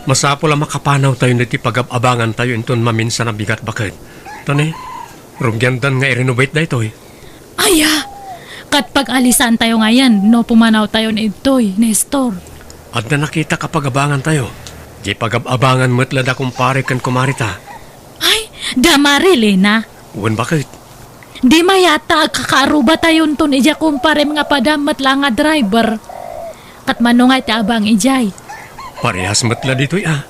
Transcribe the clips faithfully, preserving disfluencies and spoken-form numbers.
Masapul a makapanawtayon ditoy pagab-abangantayo inton maminsan a bigat, baket. Ta ne, rugiandan nga i-renovate daytoy. Aya! Ket pag-alisantayo ngayen no pumanawtayon idtoy, Nestor. Adda nakitak a pag-abangantayo. Diay pagab-abangan met la da kumpare ken kumareta. Ay, da Marilena? Wen, baket. Di mayat ta agkakaarrubatayonton idiay kumparem nga padam met la nga driver. Ket mano ngay ti abang idiay? Parehas met la ditoy a.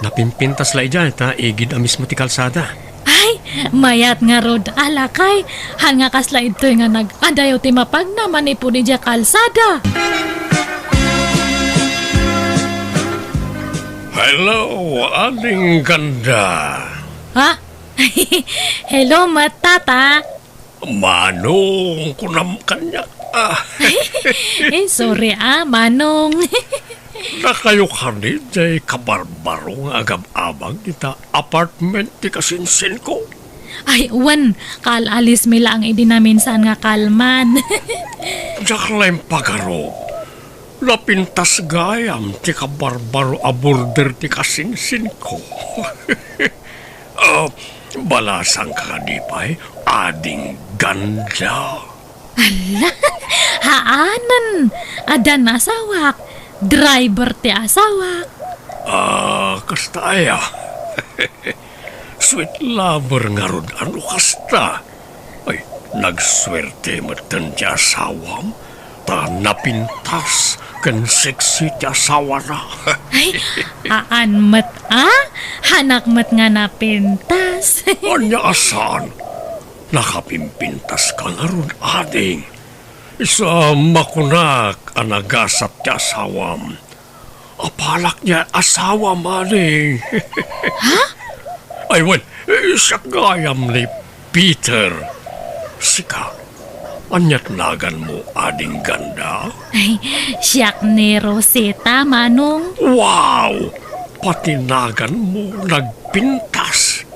Napimpintas la idiay ta igid a mismo ti kalsada. Ay, mayat ngarud a, lakay. Haan nga kasla idtoy nga nag-adayo ti mapagna manipud idiay kalsada. Hello, Ading Ganda. Ha? Hello, met, Tata. Manong, kunam kaniak, ah. Eh, sorry, ah, Manong. Dakayo kadi diay kabarbaro nga agab-abang ita apartment ti kasinsinko? Ay, wen, kaal-alismi laeng idi naminsan nga kalman. Diak la impagarup. Napintas gayam ti kabarbaro a border ti kasinsinko. Ah, balasangka kadi pay, Ading Ganda? Ala, haanen. Addan asawak. Driver ti asawak. Ah, kasta aya. Sweet lover ngarud a no kasta. Ay, nagsuerte metten ti asawam, ta napintas ken sexy ti asawana. Ay, haan met, a? Haanak met nga napintas. Ania a saan? Nakapimpintaska ngarud, ading. Isu a makunak a nagasat ti asawam. Apalak diay asawam, ading. Ha? Ay, wen, eh, siak gayam ni Peter. Sika, aniat naganmo, Ading Ganda? Ay, siak ni Rosita, Manong. Wow! Pati naganmo nagpintas.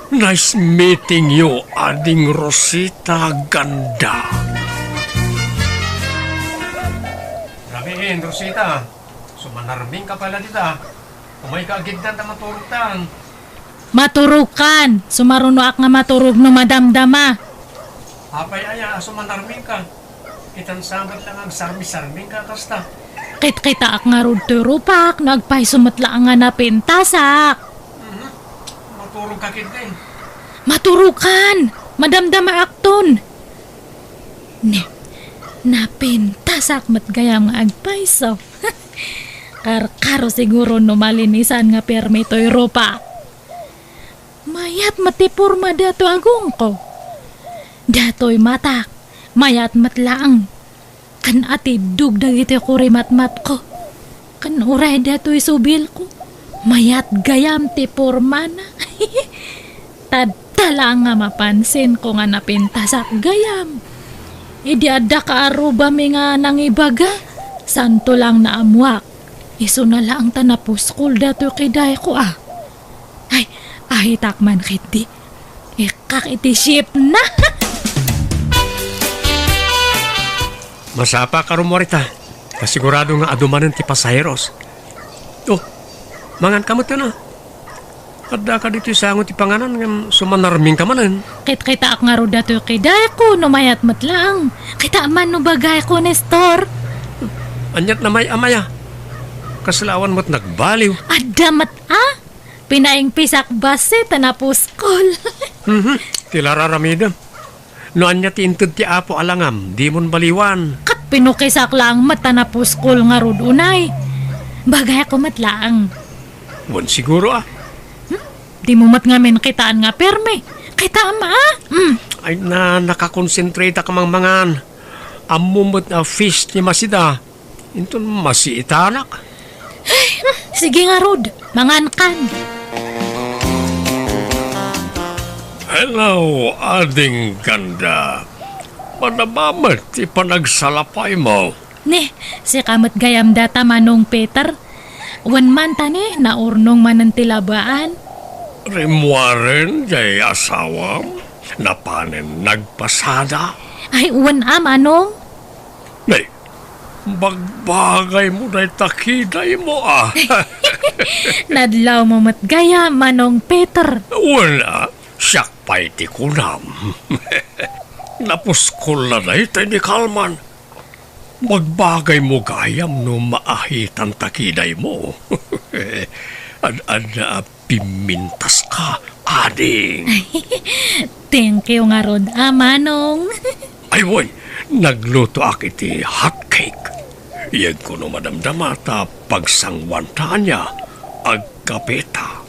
Nice meeting you, Ading Rosita Ganda. Rabiin, Rosita. Sumanarmingka pay la dita. Umayka a giddan ta maturogtan. Maturogkan! Sumarunoak nga maturog no madamdama. Apay aya a sumanarmingka? Itan sa met la nga agsarmi-sarmingka kasta. Kitkitaak ngarud toy rupak no agpayso met la nga napintasak. Mhm. Maturogka ketdi. Maturogkan! Madamdamaakton! Ne, napintasak met gayam nga agpayso. Karkaro siguro no malinisan nga permi toy rupak. Mayat met ti porma datoy agongko. Datoy matak, mayat met laeng. Ken atiddog dagiti kurimatmatko. Ken uray datoy subilko, mayat gayam ti pormana. Tadta laeng nga mapansinko nga napintasak gayam. Idi adda kaarrubami nga nangibaga, santo laeng naammoak. Isuna laeng ta napuskol datoy kidayko a. Ay, ahitak man ketdi. Ikkak iti shipna. Masapa ka rummuarita. Kasigurado nga adu manen ti pasaheros. Oh, manganka metten a. Addaka ditoy sango ti panganan ngem sumanarmingka manen. Kitkitaak ngarud datoy kidayko no mayat met laeng. Kitaem man no bagayko, Nestor. Aniat namay-amaya. Kasla awan met nagbaliw. Adda met a? Pinaingpisak bassit ta napuskol. Mhm. Ti la ar-aramidem. No ania ti inted ti Apo a langam, dimon baliwan. Ket pinukisak laeng met ta napuskol ngarud unay. Bagayko met laeng. Wen siguro a. Hmm? Dimo met ngamin kitaan nga permi. Kitaem a? Hmm. Ay na, nakakonsentrate ka mangmangan. Ammom met a fish ti masida. Inton masiitanak. Ay, hmm, sige ngarud, mangankan. Hello, Ading Ganda. Madama met ti panagsalapaymo. Ne, sika met gayam data, Manong Peter. Wen man ta ne, naurnong manen ti labaan. Rimmuaren jay asawam, napanen nagpasada. Ay, wen a, Manong. Ne, bagbagaymo dayta kidaymo a. Nadlawmo met gayam, Manong Peter. Wala, siak pay ti kunam. Napuskol la daytoy ni Kalman. Magbagaymo gayam no maahitanta kidaymo. Ad-adda a pimintaska, ading. Thank you ngarud, a Manong. Ay, wen, naglutoak iti hot cake. Iyegko no madamdama ta pagsangwanta ania, agkapeta.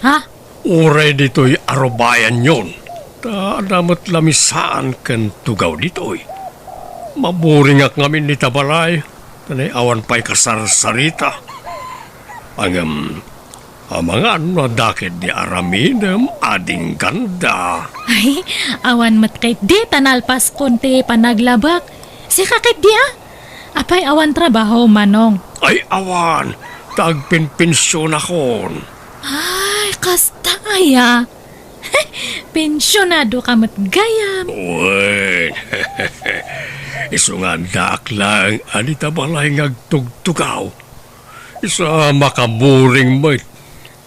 Ha? Uray ditoy arubayanyon, ta adda met lamisaan ken tugaw ditoy. Maburingak ngamin ita balay, ta nay awan pay kasarsarita. Ngem, amangan no adda ketdi aramidem, ading Ganda. Ay, awan met ketdi ta nalpaskon ti panaglabak. Sika ketdi a? Apay awan trabaho, Manong? Ay, awan. Ta agpenpensionakon. Ay, kasta aya. Pensionado ka met gayam. Wen. Isu nga addaak laeng a dita balay nga agtugtugaw. Isu a makaburing met.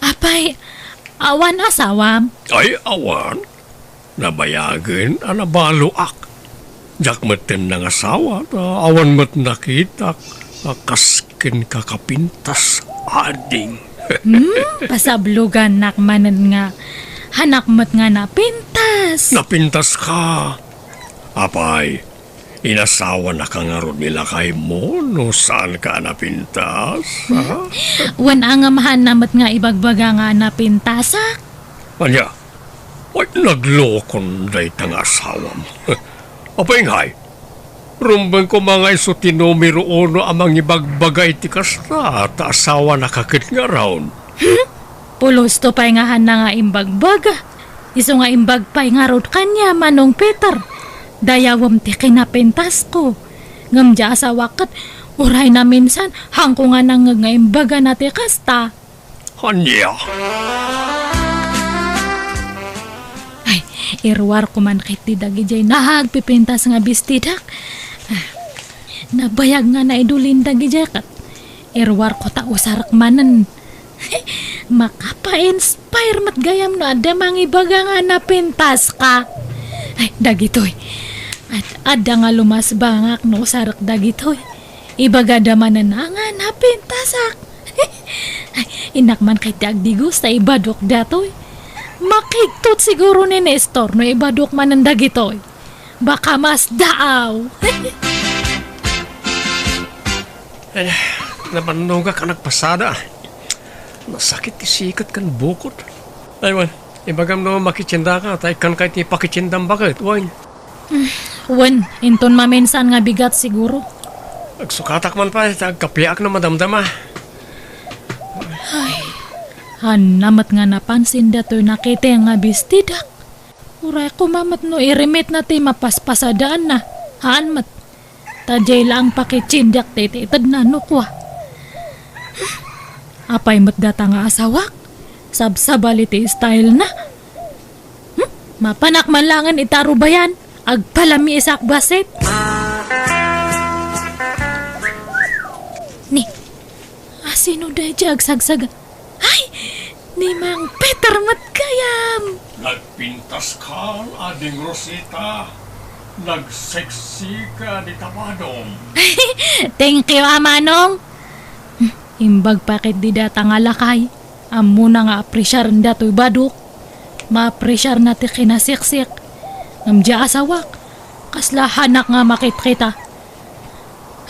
Apay, awan asawam? Ay, awan. Nabayagen a nabaloak. Diak metten nangasawa, ta awan met nakitak a kas kenka kapintas, ading. Hmm, pasablogannak manen nga hanak met nga napintas. Napintaska. Apay, inasawanaka ngarud ni lakaymo no saanka a napintas, ha? Wen, ngem haanna met nga ibagbaga nga napintasak. Ania? Ay, naglokon dayta nga asawam. Apay ngay, rumbeng koma nga isu ti numero uno a mangibagbaga iti kasta, ta asawanaka ket ngarud. Hmm? Pulosto pay nga haanna nga imbagbaga. Isu nga imbag pay ngarud kaniam, Manong Peter. Dayawem ti kinapintasko. Ngem diay asawak ket uray naminsan, haanko nga nangngeg nga imbagana ti kasta. Ania? Ay, iruarko man ketdi dagidiay nagpipintas nga bestidak. Ah, nabayag nga naidulin dagidiay ket iruarko ta usarek manen. Makapa-inspire met gayam no adda mangibaga nga napintaska. Ay, dagitoy. Ad-, adda nga lumasbangak no usarek dagitoy. Ibagada manen a nga napintasak. Ay, innak man ketdi agdigos ta ibadok datoy. Makigtot siguro ni Nestor no ibadok manen dagitoy. Baka masdaaw. Ay, nabannogak a nagpasada. Nasakit ti siket ken bukod. Ay, wen, ibagam no makitiendaka, ta ikkanka iti pakitiendam baket, wen. Hmm, wen, inton maminsan nga bigat siguro. Agsukatak man pay, ta agkapiak no madamdama. Ay, haanna met nga napansin datoy nakita nga bestidak. Uray koma met no irimitna ti mapaspasadaanna. Haan met. Ta diay laeng pakitiendak ti itedna no kua. Apay met data nga asawak? Sabsabali ti stylena. Hmm? Mapanak man laengen ita rubayan. Agpalamiisak bassit. Ni, asino daydiay agsagsaga? Ay, ni Mang Peter met gayam. Nagpintaskan, Ading Rosita. Nagseksika dita badom. Thank you, a Manong. Imbag pay ketdi data nga lakay. Ammona nga apresiaren datoy badok. Maapresiarna ti kinaseksik. Ngem diay asawak, kasla haanak nga makitkita.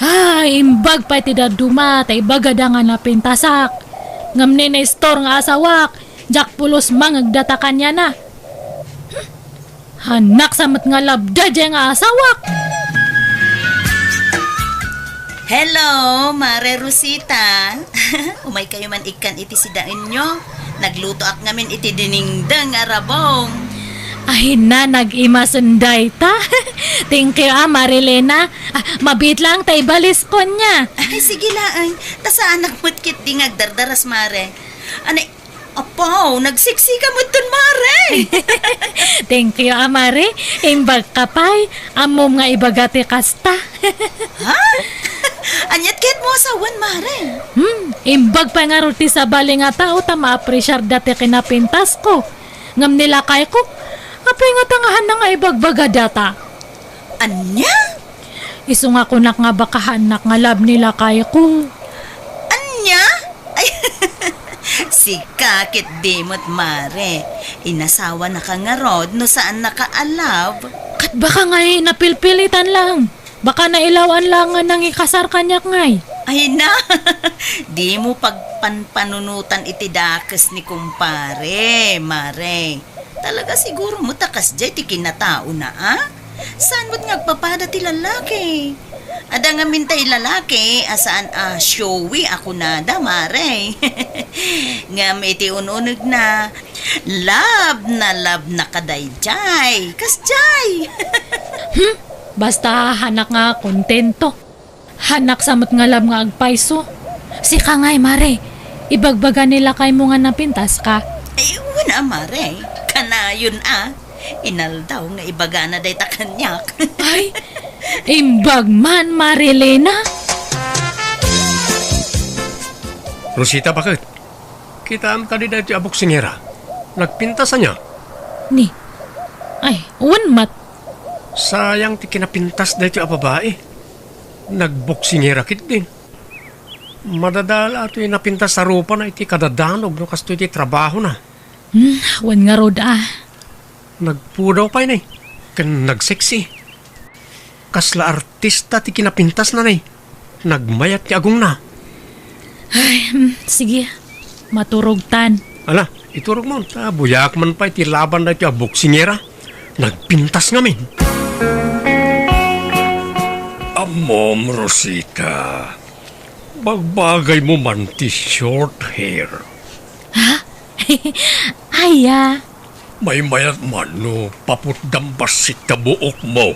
Ay, imbag pay ti dadduma ta ibagada nga napintasak. Ngem ni Nestor nga asawak, diak pulos mangngeg data kaniana. Haanak sa met nga labda diay nga asawak. Hello, Mare Rosita. Umaykayo man ikkan iti sidaenyo. Naglutoak ngamin iti dinengdeng a rabong. Ay na, nag-imasen dayta. Thank you, a, Marilena. Ah, mabiit lang ta ibaliskon nia. Ay, sige laeng. Ta saanak met ketdi nga agdardaras, Mare. Anay, apaw, nagseksika metten, Mare. Thank you, a, Mare. Imbagka pay, ammom nga ibaga ti kasta. Ha? Aniat ket mo a sawen, Mare? Hmm, imbag pay ngarud ti sabali nga tao ta maapresiarda ti kinapintasko. Ngem ni lakayko, apay ngata nga haanna nga ibagbaga dayta? Ania? Isu nga kunak nga baka haannak nga love ni lakayko. Ania? Ay, sika ket di met, Mare. Inasawanaka ngarud no saannaka a love. Ket baka ngay napilpilitan lang. Baka nailawan lang nga nangikasar kaniak ngay. Ay na, di mo pagpanpanunotan iti dakes ni kumpare, Mare. Talaga siguro met a kasdiay ti kinataona, a? Saan met nga agpapada ti lalaki? Adda ngamin tay lalaki a saan a showy a kunada, Mare. Ngem iti un-unegna, love na love na kadaydiay. Kasdiay. Hmm? Basta haannak nga kontento. Haannak sa met nga love nga agpayso. Sika ngay, Mare. Ibagbaga ni lakaymo nga napintaska. Ay, wen a, Mare. Kanayon a. Inaldaw nga ibagana dayta kaniak. Ay, imbag man, Marilena. Rosita, baket? Kitaem kadi daytoy a boksingera? Nagpintas ania? Ni. Ay, wen met. Sayang ti kinapintas daytoy a babai. Nagboksingera ketdin. Madadala toy napintas a rupana iti kadadanog no kastoy ti trabahona. Hmm, wen ngarud a. Nagpudaw pay ni, ken nagseksi. Kasla artista ti kinapintasna ni. Nagmayat ti agongna. Ay, hmm, sige. Maturogtan. Ala, iturogmo, ta buyaak man pay ti laban daytoy a boksingera. Nagpintas ngamin. Ammom, Rosita. Bagbagaymo man ti short hair. Ha? Aya? Maymayat man no paputdam bassit ta buokmo.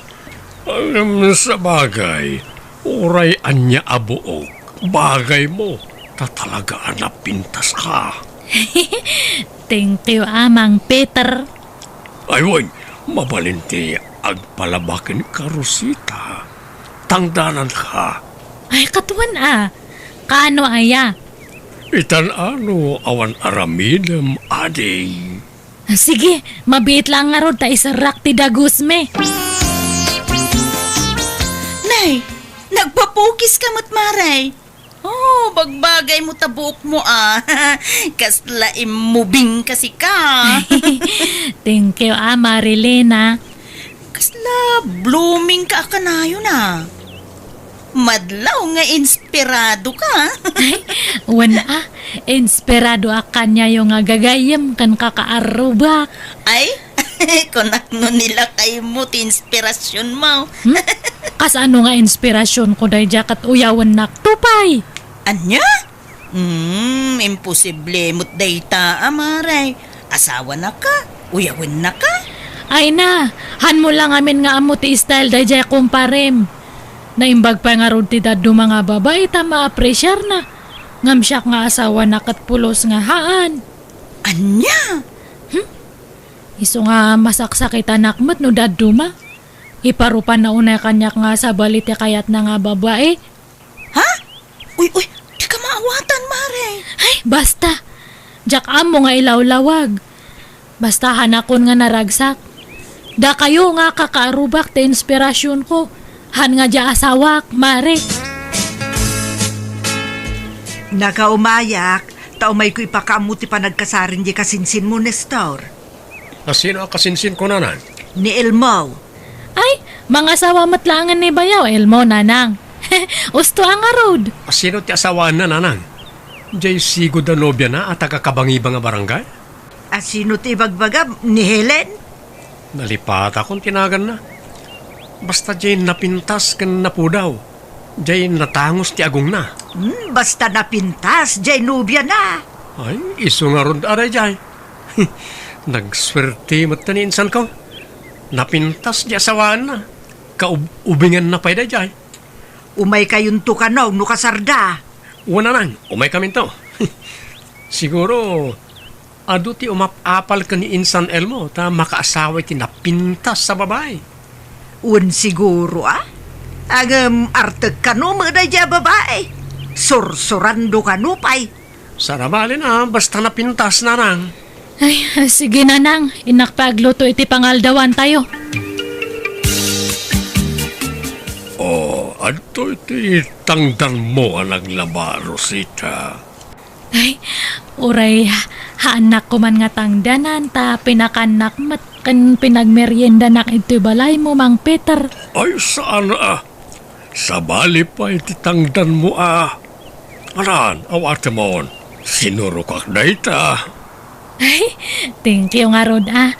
Ngem sabagay, uray ania a buok, bagaymo, ta talaga a napintaska. Thank you, Amang Peter. Ay, wen, mabalin ti agpalaba kenka, Rosita. Tangdananka. Ay, ket wen a. Kaano aya? Itan-ano awan aramidem, adi. Sige, mabiit lang ngarud ta iserrak ti dagusmi. Nay, nagpapukiska met, Mare. Oh, bagbagaymo ta buokmo, a. Kasla immubingka sika. Thank you, a, Marilena. Kasla bloomingka a kanayon, a. Madlaw nga inspiradoka. Ay, wen a, inspiradoak kaniayo nga gagayyem ken kakaarrubak. Ay, kunak no ni lakaymo ti inspirasionmo. Hmm? Kasano nga inspirasionko daydiay ket uyawennakto pay? Ania? Hmm, imposible met dayta, a, Mare. Asawanaka, uyawennaka. Ay na, hanmo lang amin nga ammo ti style daydiay kumparem. Naimbag pay ngarud ti dadduma nga babai ta maapresiarna. Ngem siak nga asawana ket pulos nga haan. Ania? Hmm? Isu nga masaksakitanak met no dadduma. Iparupanna unay kaniak nga sabali ti kayatna nga babai. Ha? Uy, uy, dika maawatan, Mare. Ay, basta. Diak ammo nga ilawlawag. Basta hanakon nga naragsak. Dakayo nga kakaarrubak ti inspirasionko. Han nga dia asawak, Mare. Nakaumayak, ta umayko ipakaammo ti panagkasaren di kasinsinmo, Nestor. Asino a kasinsinko, nanang? Ni Elmo. Ay, mangasawa met laengen ni bayaw, Elmo, nanang. Usto a ngarud. Asino ti asawaanna, nanang? Jay sigud a nobiana a taga-Kabangiba nga barangay? Asino ti ibagbagam, ni Helen? Nalipatakon ti naganna. Basta jay napintas ken napudaw. Jay natangos ti agongna. Hmm, basta napintas jay nobiana. Ay, isu ngarud a dayjay. Nagsuerte met ni insanko. Napintas ti asawaanna. Kaub-, ubinganna pay dayjay. Umaykayonto kano no kasarda? Wen, nanang, umaykaminto. Siguro, adu ti umap-apal ken ni Insan Elmo ta makaasawa iti napintas a babai. Wen, siguro, a? Ngem artek kano met daydiay a babai? Sursurando kano pay? Saan a bale, basta napintas, nanang. Ay, sige, nanang. Innak pay agluto iti pangaldawantayo. O, adtoy ti tangdanmo a naglaba, Rosita. Ay, uray haannak koman nga tangdanan, ta pinakannak met ken pinagmeriendanak idtoy balaymo, Mang Peter. Ay, saan a. Sabali pay ti tangdanmo a. Awan, awatemon. Sinurokak dayta. Ay, thank you ngarud a.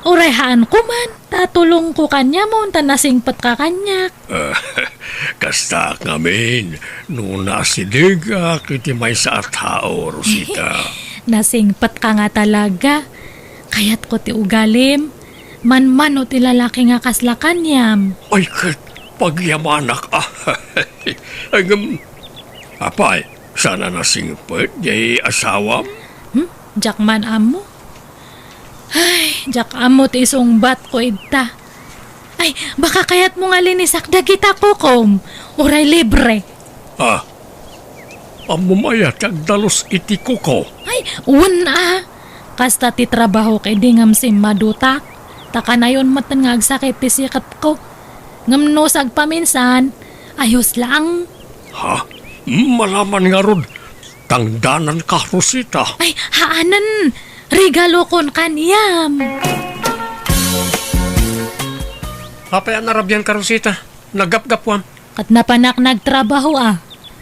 Uray haan koman, ta tulongko kaniamon, ta nasingpetka kaniak. Kastaak ngamin, no naasidegak iti maysa a tao, Rosita. Nasingpetka nga talaga. Kayatko ti ugalim. Manmano ti lalaki nga kasla kaniam. Ay, ket pagyamanak a. Ngem, apay, saan a nasingpet jay asawam? Hmm? Diak man ammo. Ay, diak ammo ti isungbatko ita. Ay, baka kayatmo nga linisak dagita kukom. Uray libre. Ah, ammom aya ti agdalus iti kuko? Ay, wen a. Kasta ti trabahok idi ngem simmadutak. Ta kanayon metten nga agsakit ti siketko. Ngem no sagpaminsan, ayos lang. Ha? Malaman ngarud, tangdananka, Rosita. Ay, haanen. Regalokon kaniam. Apay a narabianka, Rosita? Naggapgapuam. Ket napanak nagtrabaho a.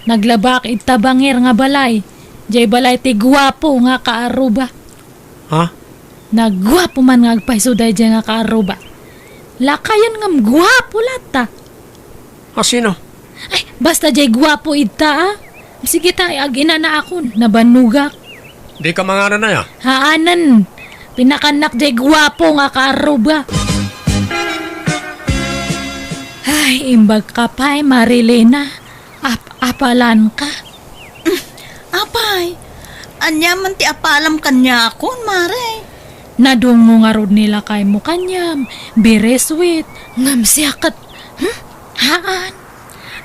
Naglabaak ita bangir nga balay. Jay balay ti guapo nga kaarruba. Ha? Naguapo man nga agpayso dayjay nga kaarruba. Lakayen ngem guapo latta. A sino? Ay, basta jay guapo ita a. Sige ta, ag-inanaakon, nabannogak. Dika manganan aya? Haanen. Pinakannak jay guapo nga kaarruba. Ay, imbagka pay, Marilena. Ap-apalanka. Apay, ania man ti apalam kaniakon, Mare? Nadungngo ngarud ni lakaymo kaniam, very sweet, ngem siak ket, hmm? Haan.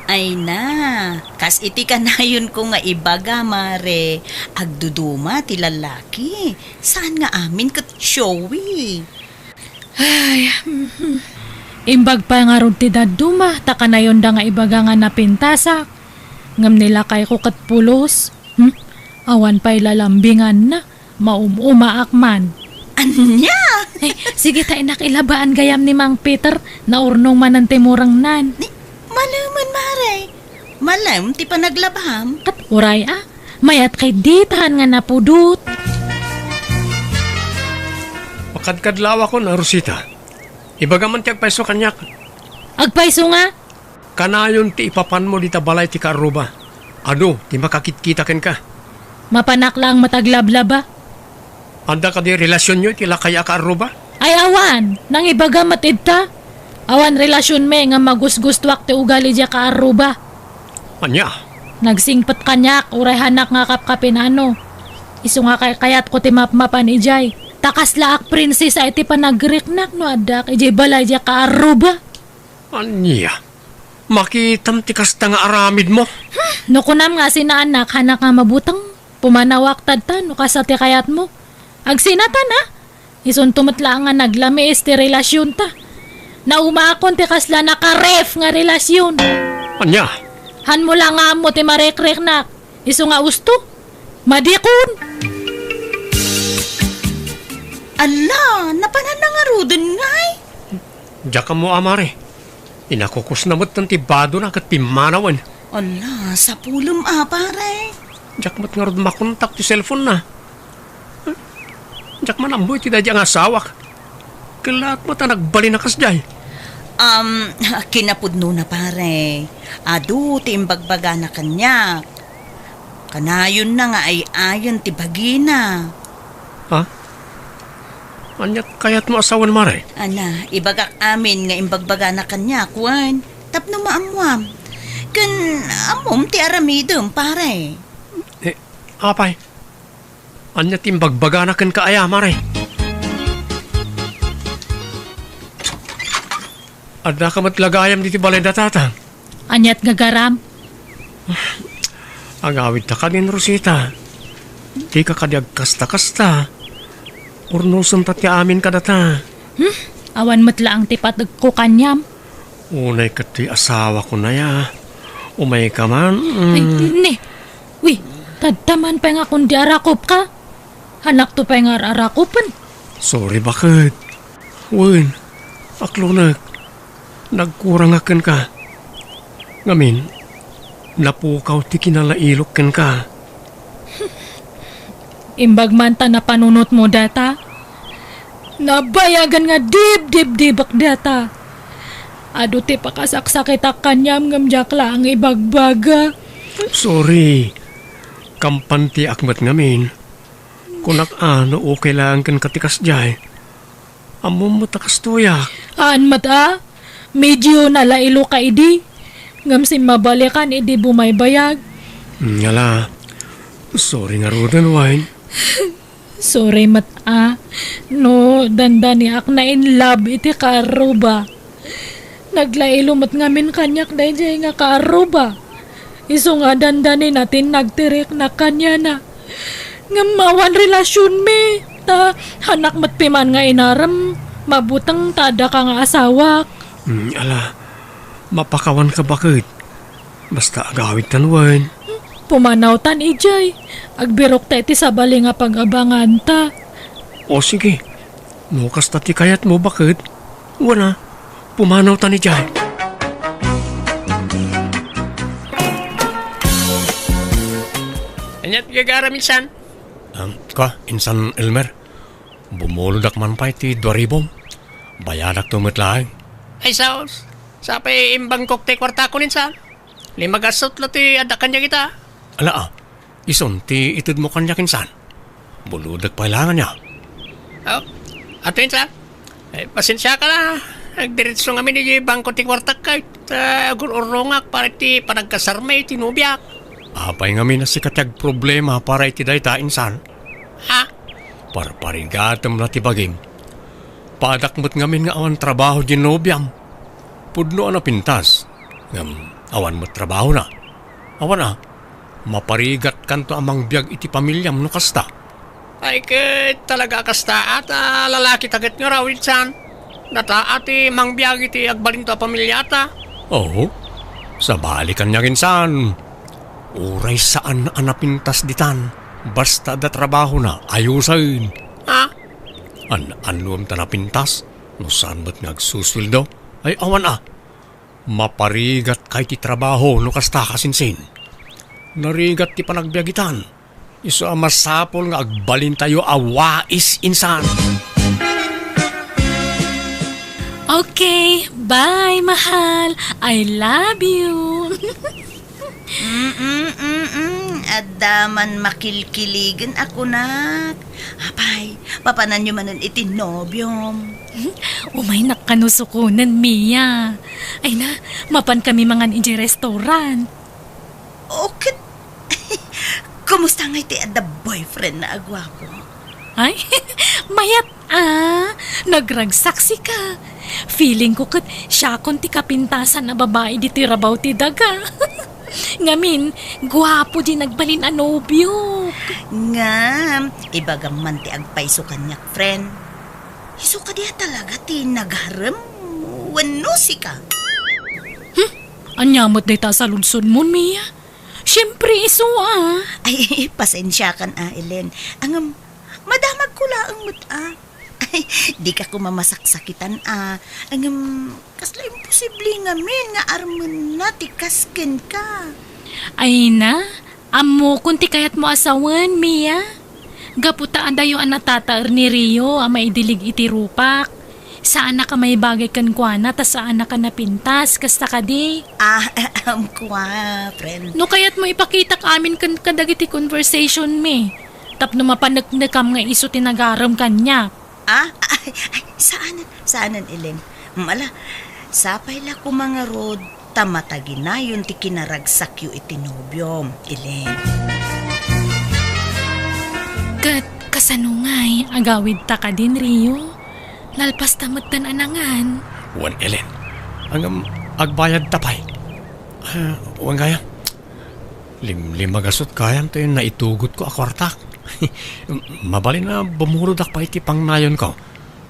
Ay na, kas iti kanayonko nga ibaga, Mare, agduduma ti lalaki. Saan nga amin ket showy. Ay, mhm. Imbag pay ngarud ti dadduma, ta kanayonda nga ibaga nga napintasak. Ngem ni lakayko ket pulos. Hmm? Awan pay lalambinganna. Maum-umaak man. Ania? Ay, sige ta, inak, ilabaan gayam ni Mang Peter. Naurnong manen ti murengnan. Ni, malemen, Mare. Malem ti panaglabam. Ket uray a, mayat kay ditahan nga napudot. Makadkadlawakon a, Rosita. Ibagam man ti agpayso kaniak. Agpayso nga? Kanayon ti ipapanmo dita balay ti kaarruba. Adu ti makakitkita kenka. Mapanak laeng met aglablaba. Adda kadi relasionyo iti lakay a kaarruba? Ay awan, nangibaga met ita. Awan relasionmi nga magusgustuak ti ugali diay kaarruba. Ania? Nagsingpet kaniak, uray hanak nga kapkapinano. Isu nga kaykayatko ti mapmapan idiay. Ta kaslaak prinsesa iti panagriknak no addaak idiay balay diay kaarruba. Ania? Makitam ti kasta nga aramidmo? Hmm, no kunam nga sinaanak, hanak nga mabuteng, pumanawak tadta no kasta ti kayatmo. Agsinatan a? Isunto met laeng nga naglamiis ti relasionta. Naumaakon ti kasla nakaref nga relasion. Ania? Hanmo la nga ammo ti marekriknak. Isu nga usto. Madikon. Alla, napanan na ngaruden ngay? Diak ammo a, Mare. Inakukusna metten ti badona ket pimmanawen. Ala, sapulem a, pare. Diak met ngarud makontak ti cellphone-na. Diak man ammo iti daydi nga asawak. Kellaat met a nagbalin a kasdiay. Um, kinapudnona, pare. Adu ti imbagbagana kaniak. Kanayonna nga ay-ayen ti bagina. Ha? Ania ti kayatmo a sawen, Mare? Ana, ibagak amin nga imbagbagana kaniak, wen, tapno maammuam. Ken ammom ti aramidem, pare. Eh, apay? Ania ti imbagbagana kenka aya, Mare? Addaka met la gayam ditoy balay da Tatang? Aniat gagaram? Agawidta kadin, Rosita. Dika kadi agkasta-kasta. Urnosenta ti amin kadata. Hmm? Awan met laeng ti pategko kaniam. Unay ket ti asawako naya. Umayka man. Mm. Ay, ne. Wi, tadtaman pay nga kundi arakupka. Hanakto pay nga ar-arakupen. Sorry, baket. Wen, aklonek. Nagkurangak kenka. Ngamin, napukaw ti kinalailok kenka. Imbag man ta napanunotmo data, nabayagan nga dibdibdibek data. Adu ti pakasaksakitak kaniam ngem diak laeng ibagbaga. Sorry. Kampantiak met ngamin. Kunak a no okay laeng kenka ti kasdiay. Ammom met a kastoyak. Haan met a, medyo nalailo ka idi. Ngem simmabalikan idi bumaybayag. Ngala, sorry ngaruden, Wine. Sorry met a, no dandaniak na in love iti kaarruba. Naglailo met ngamin kaniak daydiay nga kaarruba. Isu nga dandanina ti nagtiriknak kaniana. Ngem awan relasionmi, ta hanak met piman nga inarem, mabuteng ta adda ka nga asawak. Mm, ala, mapakawanka baket. Basta agawidtan wen. Pumanawtan idiay. Agbirokta iti sabali nga pag-abanganta. O sige, no kasta ti kayatmo baket, wen a, pumanawtan idiay. Aniat gagaram insan? Am, ka, insan Elmer, bumulodak man pay ti dua ribom. Bayadakto met laeng. Ay, saos. Sapay imbangkok ti kuartakon insan. Lima gasot la ti adda kaniak ita. Ala, a, isun ti itedmo kaniak insan. Bulodek pay laeng ania. Oh, ato insan. Eh, pasensiaka la. Agdiretso ngamin iti bangko ti kuartak kay ta agur-urrongak para iti panagkasarmi iti nobiak. Apay ngamin a sika ti agproblema para iti dayta insan? Ha? Parparigatem la ti bagim. Paadak met ngamin nga awan trabaho di nobiam. Pudno a napintas. Ngem awan met trabahona. Awan a, maparigatkanto a mangbiag iti pamiliam no kasta. Ay, ket talaga a kasta, a, ta lalaki ta ket ngarud insan. Data a ti mangbiag iti agbalinto a pamiliata. Oo. Sabali kaniak insan. Uray saan a napintas ditan. Basta adda trabahona, ayusen. Ha? An-annuem ta napintas? No saan met nga agsusueldo? Ay, awan a. Maparigatka iti trabaho no kasta, kasinsin. Narigat ti panagbiagitan. Isu a masapul nga agbalintayo a wais insan. Okay, bye, mahal. I love you. Mm-mm, mm-mm. Adda man makilkiligen a kunak. Apay, papananyo manen iti nobiom. Umaynak kano sukonen, Mia. Ay na, mapan kami mangan idiay restaurant. O ket, kumusta ngay ti adda boyfriend na a guapo? Ay, mayat a, nagragsaksika. Feeling ko ket siakon ti kapintasan a babai ditoy rabaw ti daga. Ngamin, guapo di nagbalin a nobio. Ngem, ibagam man ti agpayso kaniak, friend. Isu kadi a talaga ti nagarem wenno sika? Hmm? Ania met dayta a saludsodmon, Mia? Siempre, isu a. Ay, pasensiakan a, Elen. Ngem, madamagko laeng met a. Ay, dika koma masaksakitan a. Ngem, kasla imposible ngamin nga armenna ti kas kenka. Ay na, ammokon ti kayatmo a sawen, Mia. Gapu ta adayo a natataer ni Rio a maidilig iti rupak. Saanak a maibagay kenkuana ta saanak a napintas, kasta kadi? Ah, ammok a, friend. No kayatmo ipakitak amin ken kadagiti conversation mi, tapno mapaneknekam nga isu ti nagarem kaniak. Ah, ay, ay, saanen, saanen, Elen. Mm, ala, sapay la koma ngarud ta mataginayon ti kinaragsakyo iti nobiom, Elen. Ket kasano ngay, agawidta kadin, Rio? Nalpasta metten a nangan. Wen, Elen. Ngem, agbayadta pay. Ah, wen gayam. Limlimagasut gayam ti naitugotko a kuartak. Mabalin a bumurodak pay iti pangnayonko.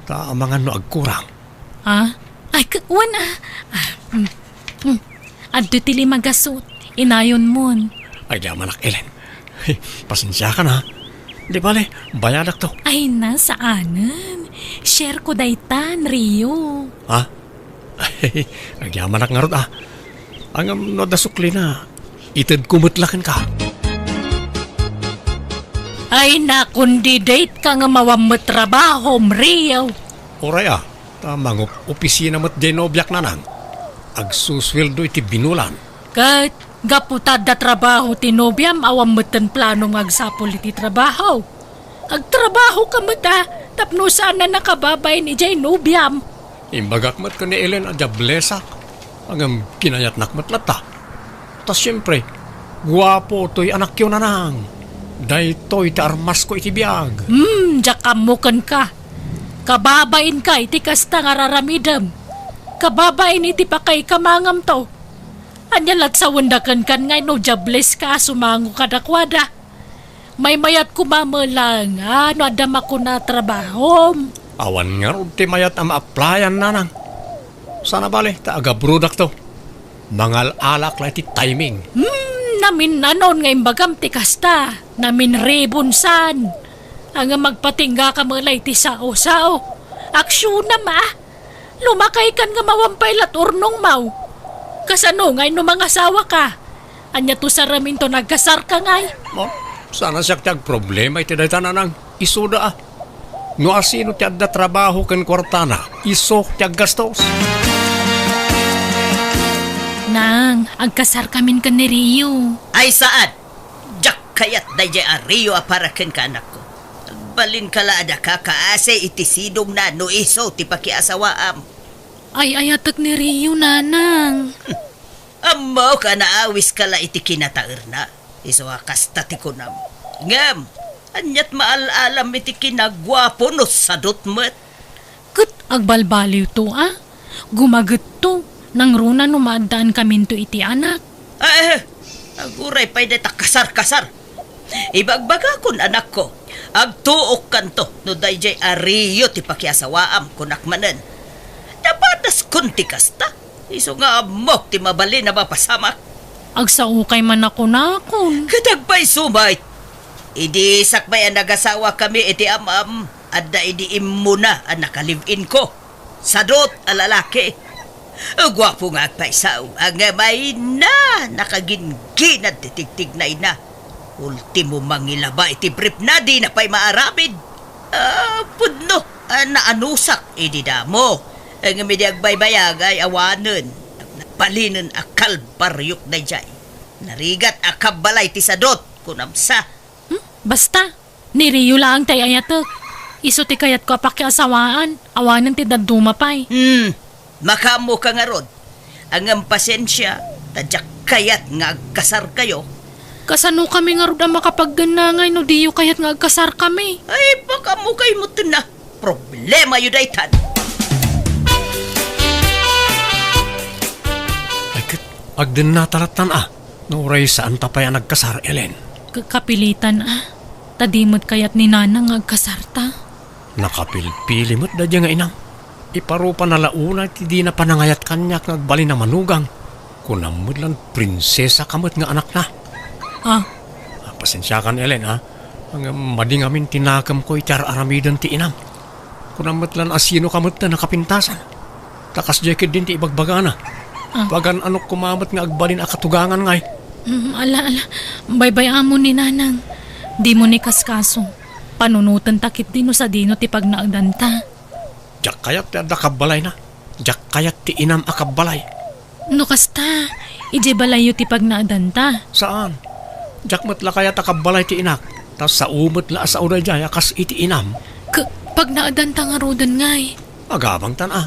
Ta amangan no agkurang. Ah? Ay, k-, wen, ah. Ah, mm, mm. Adtoy ti limagasut. Inayonmon. Ay, di amanak, Ellen. Pasensiakan, ha? Di bale, bayadakto. Ay, na, saanen. Share ko daytan, Rio. Ha? Agyamanak ngarud, ah. Ngem no adda suklina, itedko met la kenka. Ay, na, kundi date ka nga awan met trabahom, Rio. Uray, ah. Ta mangup-opisina met diay nobiak, Nanang. Agsusueldo iti binulan. Ket gapu ta adda trabaho ti nobiam, awan metten planom nga agsapul iti trabaho. Agtrabaho ka met, a, tapno saan a nakababain idiay nobiam. Imbagak met ken ni Ellen a diablesak. Ngem kinayatnak met latta. Ta siempre, guapo toy anakyo, Nanang. Daytoy ti armasko iti biag. Hmm, diak ammo kenka. Kababainka iti kasta nga raramidem. Kababain iti pakaikamangam to. Ania la't sawenda kenka ngay no diableska a sumango kadakuada? Maymayat koma met laeng a no adda makuna a trabahom. Awan ngarud ti mayat a ma-applyan, Nanang. Saan a bale, ta agabrodakto. Mangal-alak la iti timing. Hmm, naminnanon nga imbagam ti kasta. Naminribon san. Ngem agpatinggaka met la iti sao-sao. Aksionam, a? Lumakaykan nga awan pay la't urnongmaw. Kasano ngay no mangasawaka? Ania to saramin to nagkasarka ngay? Mo, saan a siak ti agproblema iti dayta, Nanang. Isuda, a. No asino ti adda trabaho ken kuartana, isu ti aggastos. Nang, agkasarkamin ken ni Rio. Ay, saan? Diak kayat daydiay a Rio a para kenka, anakko. Agbalinka la a daka kaasi iti sidongna no isu ti pakiasawaam. Ay-ayatek ni Rio, Nanang. Ammok a naawiska la iti kinataerna. Isu a kasta ti kunam. Ngem, ania't maal-alam iti kinaguapo no sadot met? Ket agbalbaliwto, a? Gumagetto, nangruna no maaddaankaminto iti anak. Ah, eh, aguray pay dayta kasar-kasar. Ibagbagakon, anakko, agtuokkanto no daydiay a Rio ti pakiasawaam, kunak manen. Napadaskon ti kasta. Isu nga ammok ti mabalin a mapasamak. Agsaokay man a kunakon. Ket agpayso met. Idi sakbay a nagasawakami iti am-am, adda idi immuna a naka-live-in-ko. Sadot a lalaki. Guapo nga agpayso, ngem ay na, nakagingginad ti tigtignayna. Ultimo mangilaba iti briefna, dina pay maaramid. Ah, pudno a naanusak idi damo. Ngem idi agbaybayag ay awanen. Nabalinen a kalbariok daydiay. Narigat a kabbalay ti sadot, kunam sa. Hmm? Basta, ni Rio laeng ti ay-ayatek. Isu ti kayatko a pakiasawaan. Awanen ti dadduma pay. Hmm. Makaammoka ngarud. Ngem pasensia, ta diak kayat nga agkasarkayo. Kasanokami ngarud a makapagdenna ngay no diyo kayat nga agkasarkami? Ay, pakaammokayo metten a. Problemayo daytan. Ay, ket agdennata lattan a. No uray saanta pay a nagkasar, Ellen. Ka-, kapilitan a. Ta di met kayat ni Nanang nga agkasarta. Nakapilpili met daydiay nga inam. Iparupana la unay ti dina panangayat kaniak nga agbalin a manugang. Kunam met lan prinsesaka met nga anakna. Ah. Ah, pasensiakan, Ellen, a. Ngem madi ngamin ti nakemko iti ar-aramiden ti inam. Kunam met lan a sinoka met ti nakapintasan. Ta kasdiay ketdin ti ibagbagana. Ah. Pagan-anok koma met nga agbalin a katugangan ngay. Mm, ala, ala. Baybay-amon ni Nanang. Dimo ni kaskaso. Panunotenta ketdi no sadino ti pagnaedanta. Diak kayat ti adda kabbalayna. Diak kayat ti inam a kabbalay. No kasta, idiay balayyo ti pagnaedanta. Saan? Diak met la kayat a kabbalay ti inak. Ta sao met la a sao daydiay a kas iti inam. K-, pagnaedanta ngaruden ngay. Agabangtan a.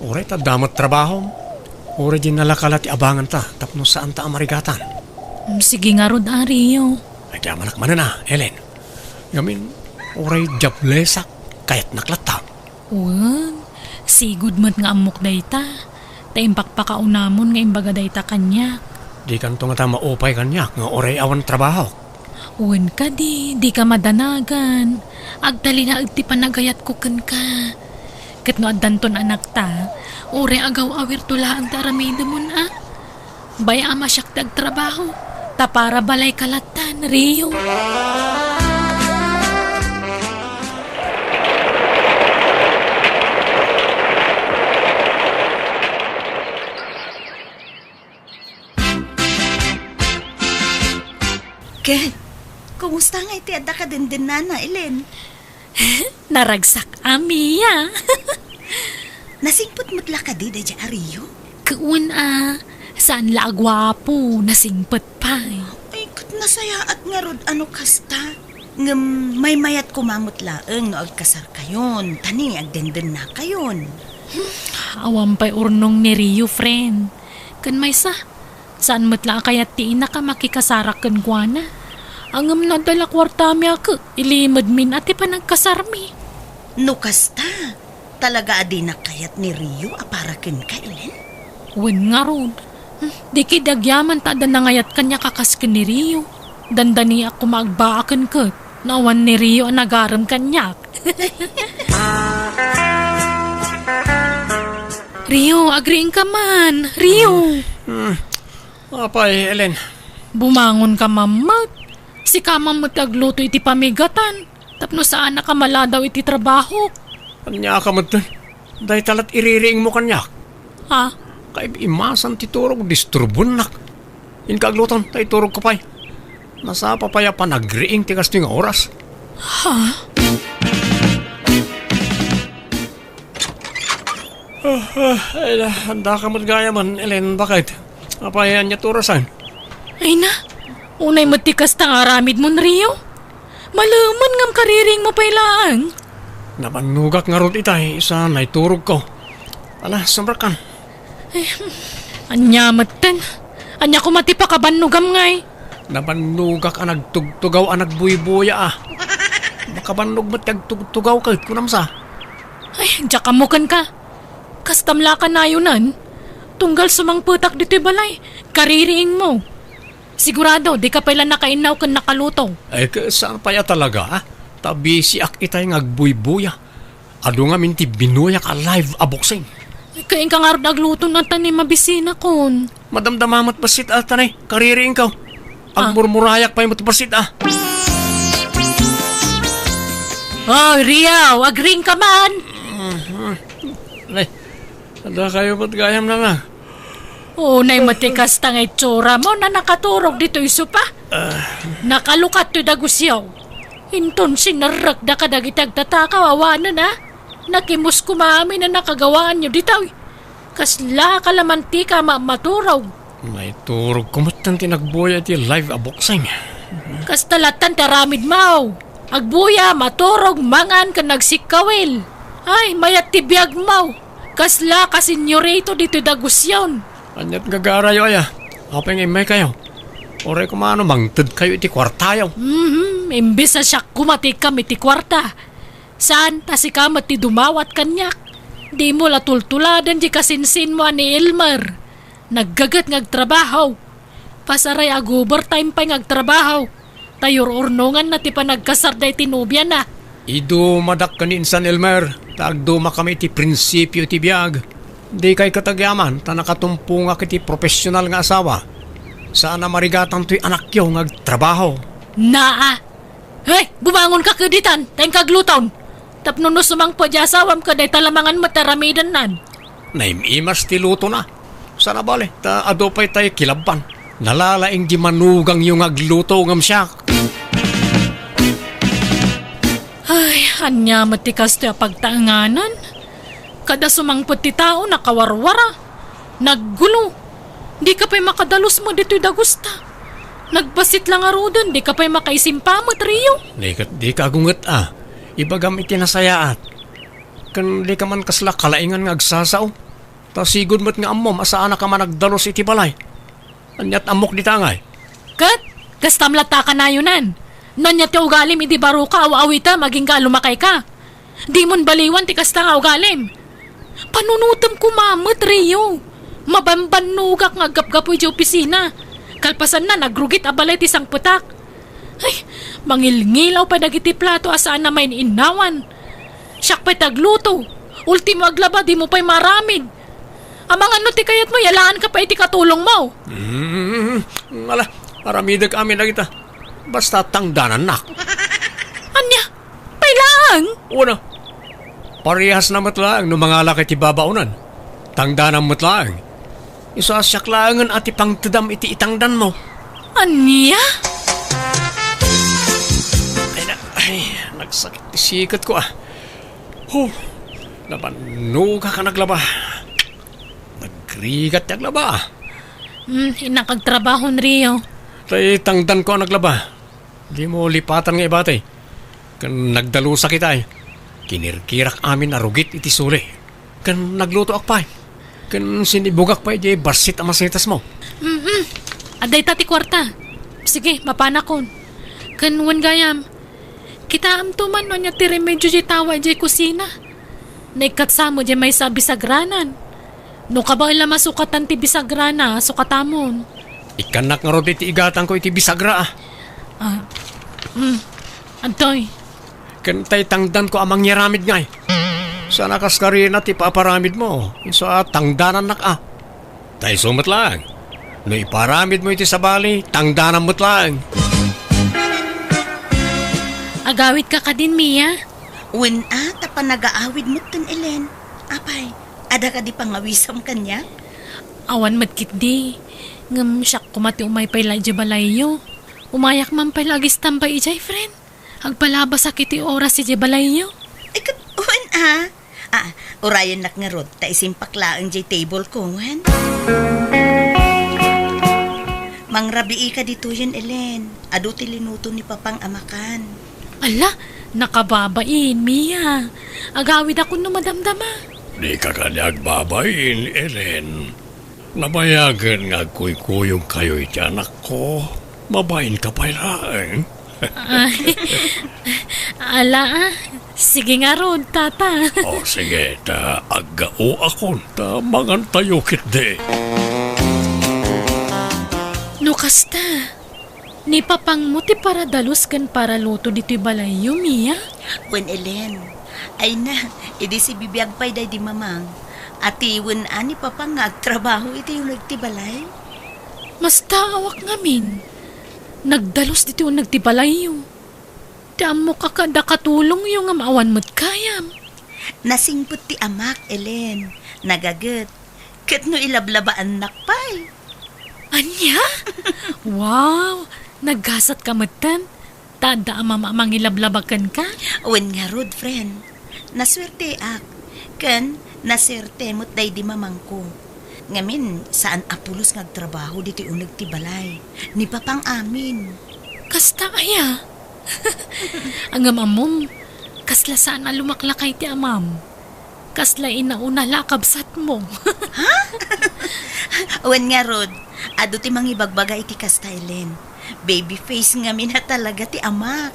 Uray ta adda met trabahom. Uray dinalaka la ti abanganta tapno saanta a marigatan. Mm, sige ngarud a, Rio. Agyamanak manen a, Ellen. Ngamin, uray diablesak, kayatnak latta. Wen, sigud met nga ammok dayta. Ta impakpakaunamon nga imbaga dayta kaniak. Dikanto ngata maupay kaniak nga uray awan trabahok. Wen kadi, dika madanagan. Agtalinaed ti panagayatko kenka. Ket no addanton anakta, uray agaw-awirto laeng ti aramidemon a. Bay-am a siak ti agtrabaho, ta para balayka lattan, Rio. Ket, kumusta ngay ti adda kadendennana, Elen? Naragsak a, Mia. Nasingpet met la kadi daydiay a Rio? Ket wen a, saan la a guapo, nasingpet pay. Ay, ket nasayaat ngarud a no kasta. Ngem maymayat koma met laeng no agkasarkayon, ta ni agdendennakayon. Awan pay urnong ni Rio, friend. Ken maysa, saan met la a kayat ti inak a makikasarak kenkuana. Ngem no adda la kuartami a ket, ilimedmin a ti panagkasarmi. No kasta, talaga a dinak kayat ni Rio a para kenka, Elen? Wen ngarud. Hmm, di kadi agyaman ta adda nangayat kaniak a kas ken ni Rio. Dandaniak koma agbaaken ket no awan ni Rio a nagarem kaniak. Rio, agriingka man. Rio. Hmm. Apay, Elen? Bumangonka man met. Sika man met ti agluto iti pamigatan. Tapno saanak a maladaw iti trabahok. Ania ka met? Dayta lat iririingmo kaniak. Ha? Kaib-imasan ti turog, disturbonak. Inka agluton, ta iturogko pay. Nasapa pay a panagriing ti kastoy nga oras. Ha? Ah, ah, ay na, andaka met gayamen, Elen, baket? Apay, ania ti orasan? Ay na, unay met ti kasta nga aramidmon, Rio. Malemen ngem kaririingmo pay laeng. Nabannogak ngarud itay, sa naiturogko. Ala, sumrekkan. Eh, ania metten? Ania koma ti pakabannogam ngay? Nabannogak a nagtugtugaw a nagbuybuya a. Makabannog met ti agtugtugaw ket kunam sa. Ay, diak ammo kenka. Kastam la a kanayonan. Tunggal sumangpetak ditoy balay, kaririingmo. Sigurado, dika pay la nakainnaw ken nakaluto. Ay, ket saan pay a talaga, ah? Ta bisiak itay nga agbuybuya. Adu ngamin ti binuyak a live a boxing. Ay, ket inka ngarud agluto na ta ni mabisinakon. Madamdama met bassit a ta ni, kaririingko. Ah. Agmurmurayak pay met bassit a. Oh, Rio, agriingka man. Mhm. Nay, adda kayo met gayam na nga. Unay met ti kasta nga itsuramo a nakaturog ditoy sopa. Ah. Nakalukat toy dagusyo. Inton sinerrekda kadagiti agtatakaw awanen a. Nakimus koma amin a nakagawaanyo ditoy. Kasla kalamantika a maturog. Naiturogko met ti nagbuya iti live a boxing. Kasta lattan ti aramidmo. Agbuya, maturog, mangan, ken nagsikkawil. Ay, mayat ti biagmo. Kasla ka senyorito ditoy dagusyon. Aniat gagarayo aya? Apay nga immaykayo? Uray koma no mangtedkayo iti kuartayo. Mhm, imbes a siak koma ti ikam iti kuarta. Saan ta sika met ti dumawat kaniak. Dimo la tultuladen ti kasinsinmo a ni Elmer. Naggaget nga agtrabaho. Pasaray a overtime pay nga agtrabaho. Ta yur-urnonganna ti panagkasarda iti nobiana. Idumadak ken ni insan Elmer, ta agdumakami iti prinsipio iti biag. Dikay ket agyaman, ta nakatumpongak iti profesional nga asawa. Saan a marigatan toy anakyo nga agtrabaho. Naa! Hey, bumangonka ket ditan, ta inka agluton. Tapno no sumangpet ti asawam ket dayta la mangan met ti aramidennan. Naim-imas ti lutona. Saan a bale, ta adu pay tay kilabban. Nalalaing di manugangyo nga agluto ngem siak. Ay, ania met ti kastoy a pagtaenganan? Kada sumangpet ti tao, nakawarwara. Naggulo. Dika pay makadalus met ditoy dagusta. Nagbassit la ngaruden, dika pay makaisimpa met, Rio. Dika, dika agunget a. Ibagam iti nasayaat. Ken dika man kasla kalaingan nga agsasao. Ta sigud met nga ammom a saanak a managdalus iti balay. Aniat ammok dita ngay? Ket, kastam latta a kanayonan. No ania ti ugalim idi baroka, aw-awitem, agingga a lumakayka. Dimon baliwan ti kasta nga ugalim. Panunotem koma met, Rio. Mabambannogak nga aggapgapu idiay opisina. Kalpasanna, nagrugit a balay ti sangpetak. Ay, mangilngilaw pay dagiti plato a saan a main-innawan. Siak pay ti agluto. Ultimo aglaba, dimo pay maaramid. Amangan no ti kayatmo, yalaanka pay iti katulongmo. Hmm, ala, aramidek amin dagita. Basta tangdanannak. Ania? Pay laeng? Wen a. Parehasna met laeng no mangalak iti babaonan. Tangdanam met laeng. Isu a siak laengen a ti pangtedam iti itangdanmo. Ania? Ay na, ay, nagsakit ti siketko, ah. Huh, nabannogak a naglaba. Nagrigat ti aglaba, ah. Hmm, innak agtrabaho, Rio. Tay tangdanko a naglaba. Dimo lipatan nga ibati. Ken nagdalusak itay. Kinirkirak amin a rugit iti suli. Ken naglutoak pay. Ken sinibugak pay diay bassit a masitasmo. Mm-mm. Adda ita ti kuarta. Sige, mapanakon. Ken wen gayam, kitaemto man no ania ti remedio diay tawa diay kusina. Naikkatsa met diay maysa a bisagranan. No kabaella masukatan ti bisagrana, sukatamon. Ikkannak ngarud iti igatangko iti bisagra, ah. Ah, mm. Adtoy. Ken tay tangdanko a mangyaramid ngay. Saan a kaskarina ti paparamidmo. Isu a tangdanannak, ah. Ta isu met laeng. No iparamidmo iti sabali, tangdanam met laeng. Agawidka kadin, Mia? Wen a, ta panagaawid metten, Elen. Apay, adda kadi pangawisam kaniak? Awan met ketdi. Ngem siak koma ti umay pay la idiay balayyo. Umayak man pay la agistambay idiay, friend. Agpalabasak iti oras idiay balayyo. Ay, ket, wen a. Ah, urayennak ngarud, ta isimpak laeng diay table ko, wen? Mangrabii ka ditoyen, Elen. Adu ti linuto ni Papang a makan. Ala, nakababain, Mia. Agawidakon no madamdama. Dika kadi agbabain, Elen. Nabayagen nga agkuykuyogkayo iti anakko. Mabainka pay laeng. Ay, ala, ah. Sige ngarud, tata. O, sige, ta aggaoakon, ta mangantayo ketdi. No kasta, ni Papangmo ti paradalus ken paraluto ditoy balayyo, Mia? Wen, Elen. Ay na, idi sibibiag pay daydi Mamang. Atiwen a ni Papang nga agtrabaho iti uneg ti balay. Mastaawak ngamin. Nagdalus ditoy uneg ti balayyo. Ti ammok a kada katulongyo ngem awan met gayam. Nasingpet ti amak, Elen. Nagaget. Ket no ilablabaannak pay. Ania? Wow! Naggasatka metten. Ta adda amam a mangilablaba kenka? Wen ngarud, friend. Nasuerteak. Ken nasuerte met daydi mamangko. Ngamin, saan a pulos nga agtrabaho ditoy uneg ti balay. Ni Papang amin. Kasta aya? Ngem ammom, kasla saan a lumaklakay ti amam. Kasla inauna la a kabsatmo. Ha? Wen ngarud, adu ti mangibagbaga iti kasta, Elen. Baby face ngamin a talaga ti amak.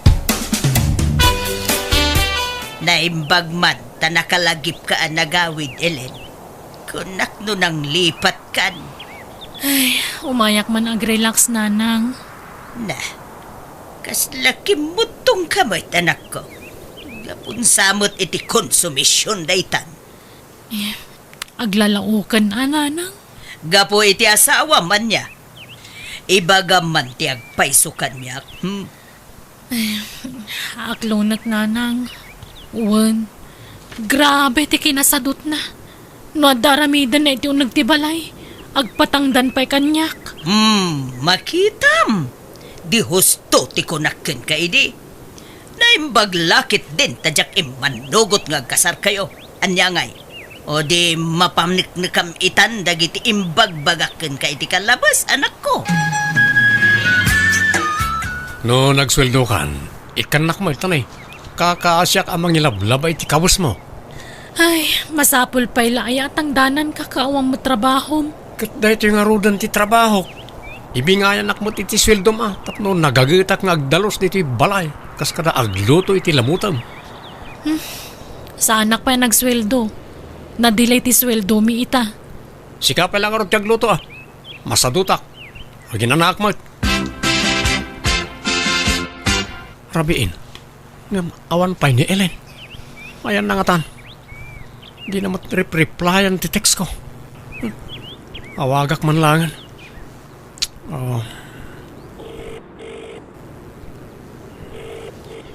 Naimbag man ta nakalagipka a nagawid, Elen. Kunak no nanglipatkan. Ay, umayak man agrelax, Nanang. Na, kasla kimmuttongka met, anakko. Gapunsa met iti konsumision daytan. Eh, aglalaoken a, Nanang. Gapu iti asawam, ania? Ibagam man ti agpayso kaniak, hmm? Eh, aklonek, Nanang. Wen, grabe ti kinasadutna. No adda aramidenna iti uneg ti balay, agpatangdan pay kaniak. Hmm, makitam. Di husto ti kunak kenka idi. Naimbag la ketdin ta diak immanugot nga agkasarkayo. Ania ngay? O di mapaneknekam itan dagiti imbagbagak kenka iti kalabas, anakko. No nagsueldokan, ikkannak met, ta nay, kakaasiak a mangilablaba iti kawesmo. Ay, masapul pay la aya a tangdananka ket awan met trabahom. Ket daytoy ngaruden ti trabahok. Ibingayanak met iti sueldom a tapno nagagetak nga agdalus ditoy balay kas kada agluto iti lamutem. Hmm. Saanak pay nagsueldo. Nadilay ti sueldomi ita. Sika pay la ngarud ti agluto, a. Masadutak. Aginanaak met. Rabiin. Ngem awan pay ni Ellen. Ayanna ngatan. Dina met rep-replyan ti text ko. Hmm. Awagak man laengen. Oh.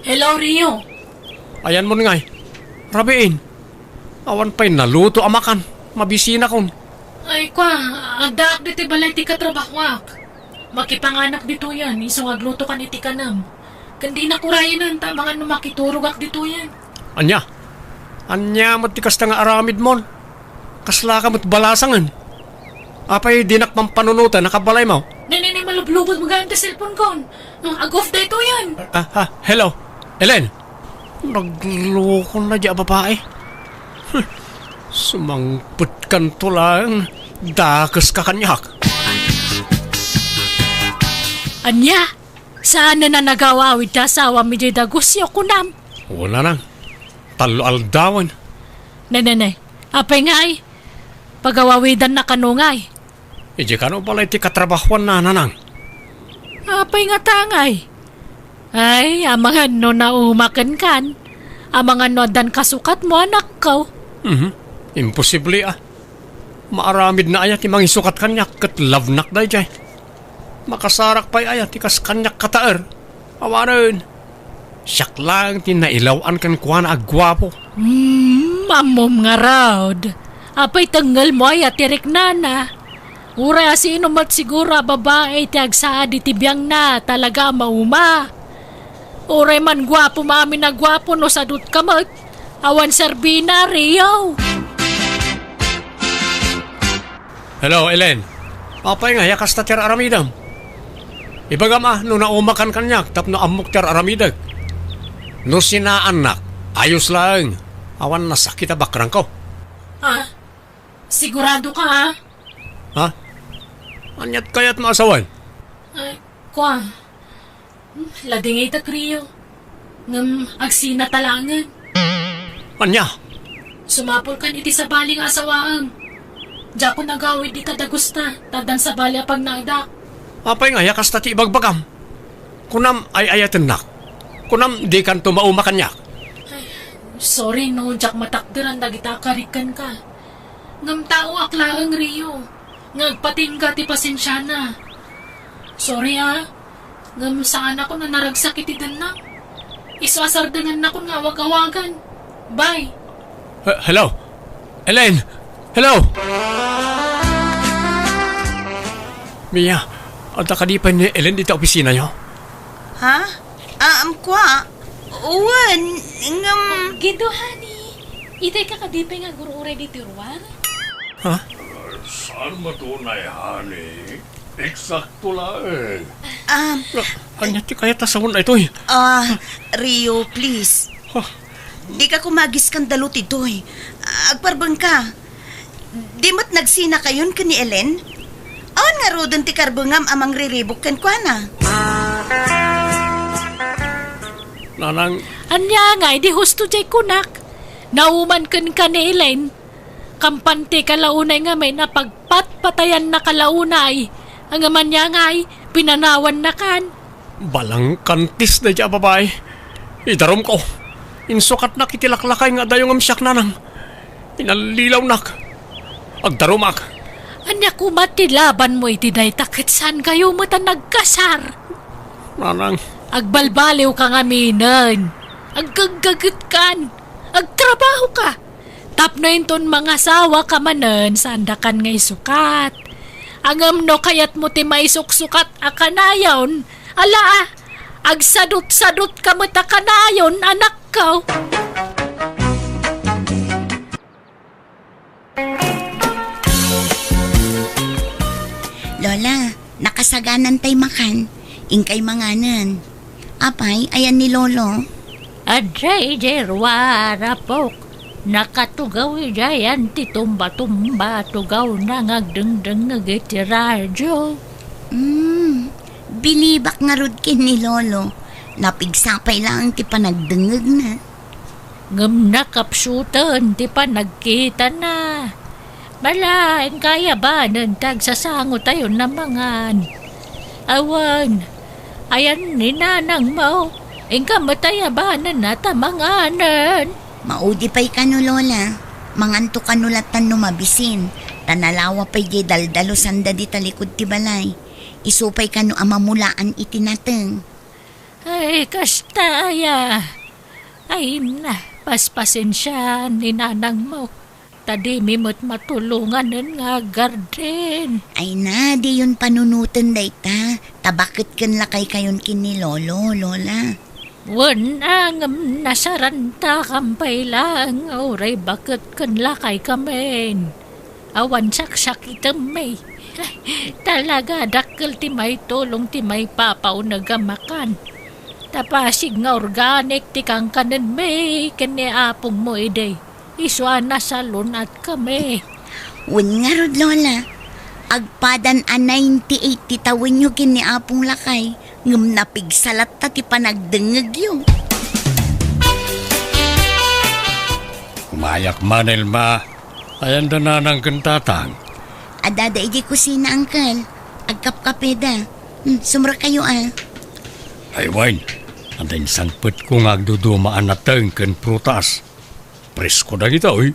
Hello, Rio. Ayanmon ngay. Rabiin. Awan pay naluto a makan. Mabisinakon. Ay, kua, addaak ditoy balay ti katrabahoak. Makipanganak ditoyen, isu nga aglutokan iti kanem. Ken dinak urayen ta amangan no makiturogak ditoyen. Ania? Ania met ti kasta nga aramidmon? Kaslaka met balasangen. Apay dinak pampanunoten a kabalaymo? Nene, ne, malublubod mo gayam ti cellphone kon. Ah, ag-off daytoyen. Ah, ah, hello. Ellen. Nagloko na di a babae. Huh. Sumangpetkanto laeng. Dakeska kaniak. Ania? Saan a nagawawid ti asawam idiay dagusyo, kunam? Wala nang. Tallo aldawen. Ne, ne, ne. Apay ngay? Pagawawidannaka kano ngay? Idiay kano balay ti katrabahoanna, nanang. Apay ngata ngay? Ay, amangan no nauma kenkan. Amangan no addan kasukatmo, anakko. Mhm. Imposible, a. Maaramidna aya ti mangisukat kaniak ket love-nak daydiay? Makasarak pay aya ti kas kaniak kataer? Awanen. Siak laeng ti nailaw-an kenkuana a guapo. Hmm, ammom ngarud. Apay tengngelmo aya ti riknana? Uray asino met siguro a babai ti agsaad iti biangna, talaga a mauma. Uray man guapo maamin a guapo no sadutka met. Awan serbina, Rio. Hello, Ellen. Apay nga, ya kasta ti ar-aramidem? Ibagam a, no naumakan kaniak tapno ammok ti ar-aramidek. No sinaannak, ayos laeng. Awan nasakit a bakrangko. Ah, sigurado ka, ah? Ha? Aniat kayat maasawan? Ay, kwa. Hmm, ladingitek, Rio. Ngem agsina ta laengen. Ania? Sumapulkan iti sabali nga asawaem. Diakon agawid ita dagusta, ta addan sabali a pagnaedak. Apay nga ya kasta ti ibagbagam? Kunam ay-ayatennak. Kunam dikanto mauma kaniak. Ay, sorry no diak matakderan dagita a karik kenka. Ngem taoak laeng, Rio, nga agpatingga ti pasensiana. Sorry, ah. Ngem saanakon a naragsak iti dennak. Isu a sardengannakon nga awag-awagan. Bye. He-, hello? Ellen? Hello? Mia, adda kadi pay ni Ellen dita opisinayo? Ha? Ah, um, kwa? Wen, ngem Gido, honey. Itay ka kadi pay nga agur-uray ditoy ruar? Ha? Saan matunay, honey? Eksakto laeng. Ah, Ania ti kayat a sawen daytoy? Ah, Rio, please. Ha? Dika koma agiskandaluto ditoy. Agparbengka. Di met nagsinakayon ken ni Ellen? Awan ngaruden ti karbengam a mangriribuk kenkuana? Nanang. Ania nga, idi husto diay kunak. Nauman kenka ni Ellen. Kampanteka la unay ngamin a pagpatpatayannaka la unay. Ngem ania ngay, pinanawannakan. Balangkantis daydiay a babai. Idarumko. Insukatnak iti laklakay nga adayo ngem siak nanang. Inallilawnak. Agdarumak. Ania koma ti labanmo iti dayta ket saankayo met a nagkasar? Nanang. Agbalbaliwka ngaminen. Aggaggagetkan. Agtrabahoka. Tapno inton mangasawaka manen, saandakan nga isukat. Ngem no kayatmo ti maisuksukat a kanayon, ala, agsadutsadutka met a kanayon, anakko. Lola, nakasaganantay makan. Inkay manganen. Apay, ayan ni Lolo? Adda idiay ruar, apok. Nakatugaw idiay ti tumba-tumba, tugawna nga agdengdengngeg iti radio. Hmm, bilibak ngarud ken ni Lolo. Napigsa pay laeng ti panagdengngegna. Ngem nakapsuten ti panagkitana. Bala, inka ayabanen ta agsasangotayon a mangan. Awan, ayan ni nanangmo, inka met ayabanenna ta manganen. Maudi pay kano, Lola. Manganto kano lattan no mabisin, ta nalawa pay diay daldalusanda dita likud ti balay. Isu pay kano a mamulaan iti nateng. Ay, kasta aya. Ay, na, paspasensiaan ni nanangmo. Ta dimi met matulonganen nga aggarden. Ay na, diyon panunoten dayta. Ta baket ken lakaykayon ken ni Lolo, Lola. Wen a, ngem nasarantakam pay laeng, uray baket ken lakaykamin. Awan saksakitemmi. Talaga, dakkel ti maitulong ti maipapauneg a makan. Ta pasig nga organic ti kankanenmi ken ni apongmo idi. Isu a nasalun-atkami. Wen ngarud, Lola. Agpadan a ninety-eight ti tawenyo ken ni Apong Lakay, ngem napigsa latta ti panagdengngegyo. Umayak man, Elma. Ayanda nanang ken tatang? Addada idiay kusina, Uncle. Agkapkapeda. Hmm, sumrekayo, a. Ay, wen. Adda insangpetko nga agduduma a nateng ken prutas. Presko dagitoy.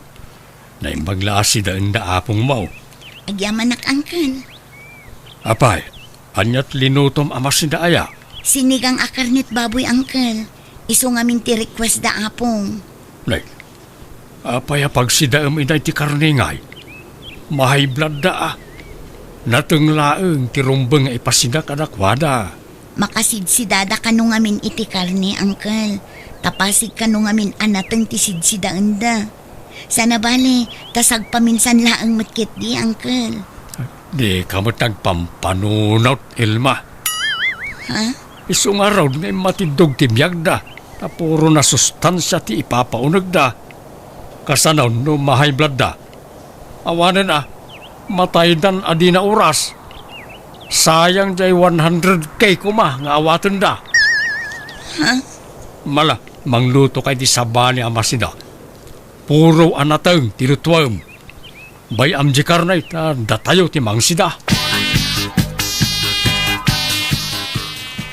Naimbag la a sidaenda apongmo. Agyamanak, Uncle. Apay, aniat linutom a masida aya? Sinigang a karnet baboy, Uncle. Isu ngamin ti request da apong. Nay, apay a pagsidaem iday ti karne ngay? Ma-high blood da, a. Nateng laeng ti rumbeng nga ipasida kadakuada. Makasidsidada kano ngamin iti karne, Uncle. Ta pasig kano ngamin a nateng ti sidsidaenda. Sana bale, ta sagpaminsan laeng met ketdi, Uncle. Dika met agpampanunot, Elma. Ha? Isu ngarud nga immatiddog ti biagda, ta puro nasustansia ti ipapaunegda. Kasano no ma-high blood da? Awanen a, mataydan a dina oras. Sayang jay one hundred K koma nga awatenda. Ha? Mala, manglutokay ti sabali a masida. Puro a nateng ti lutuem. Bay-am di karne ta datayo ti mangsida.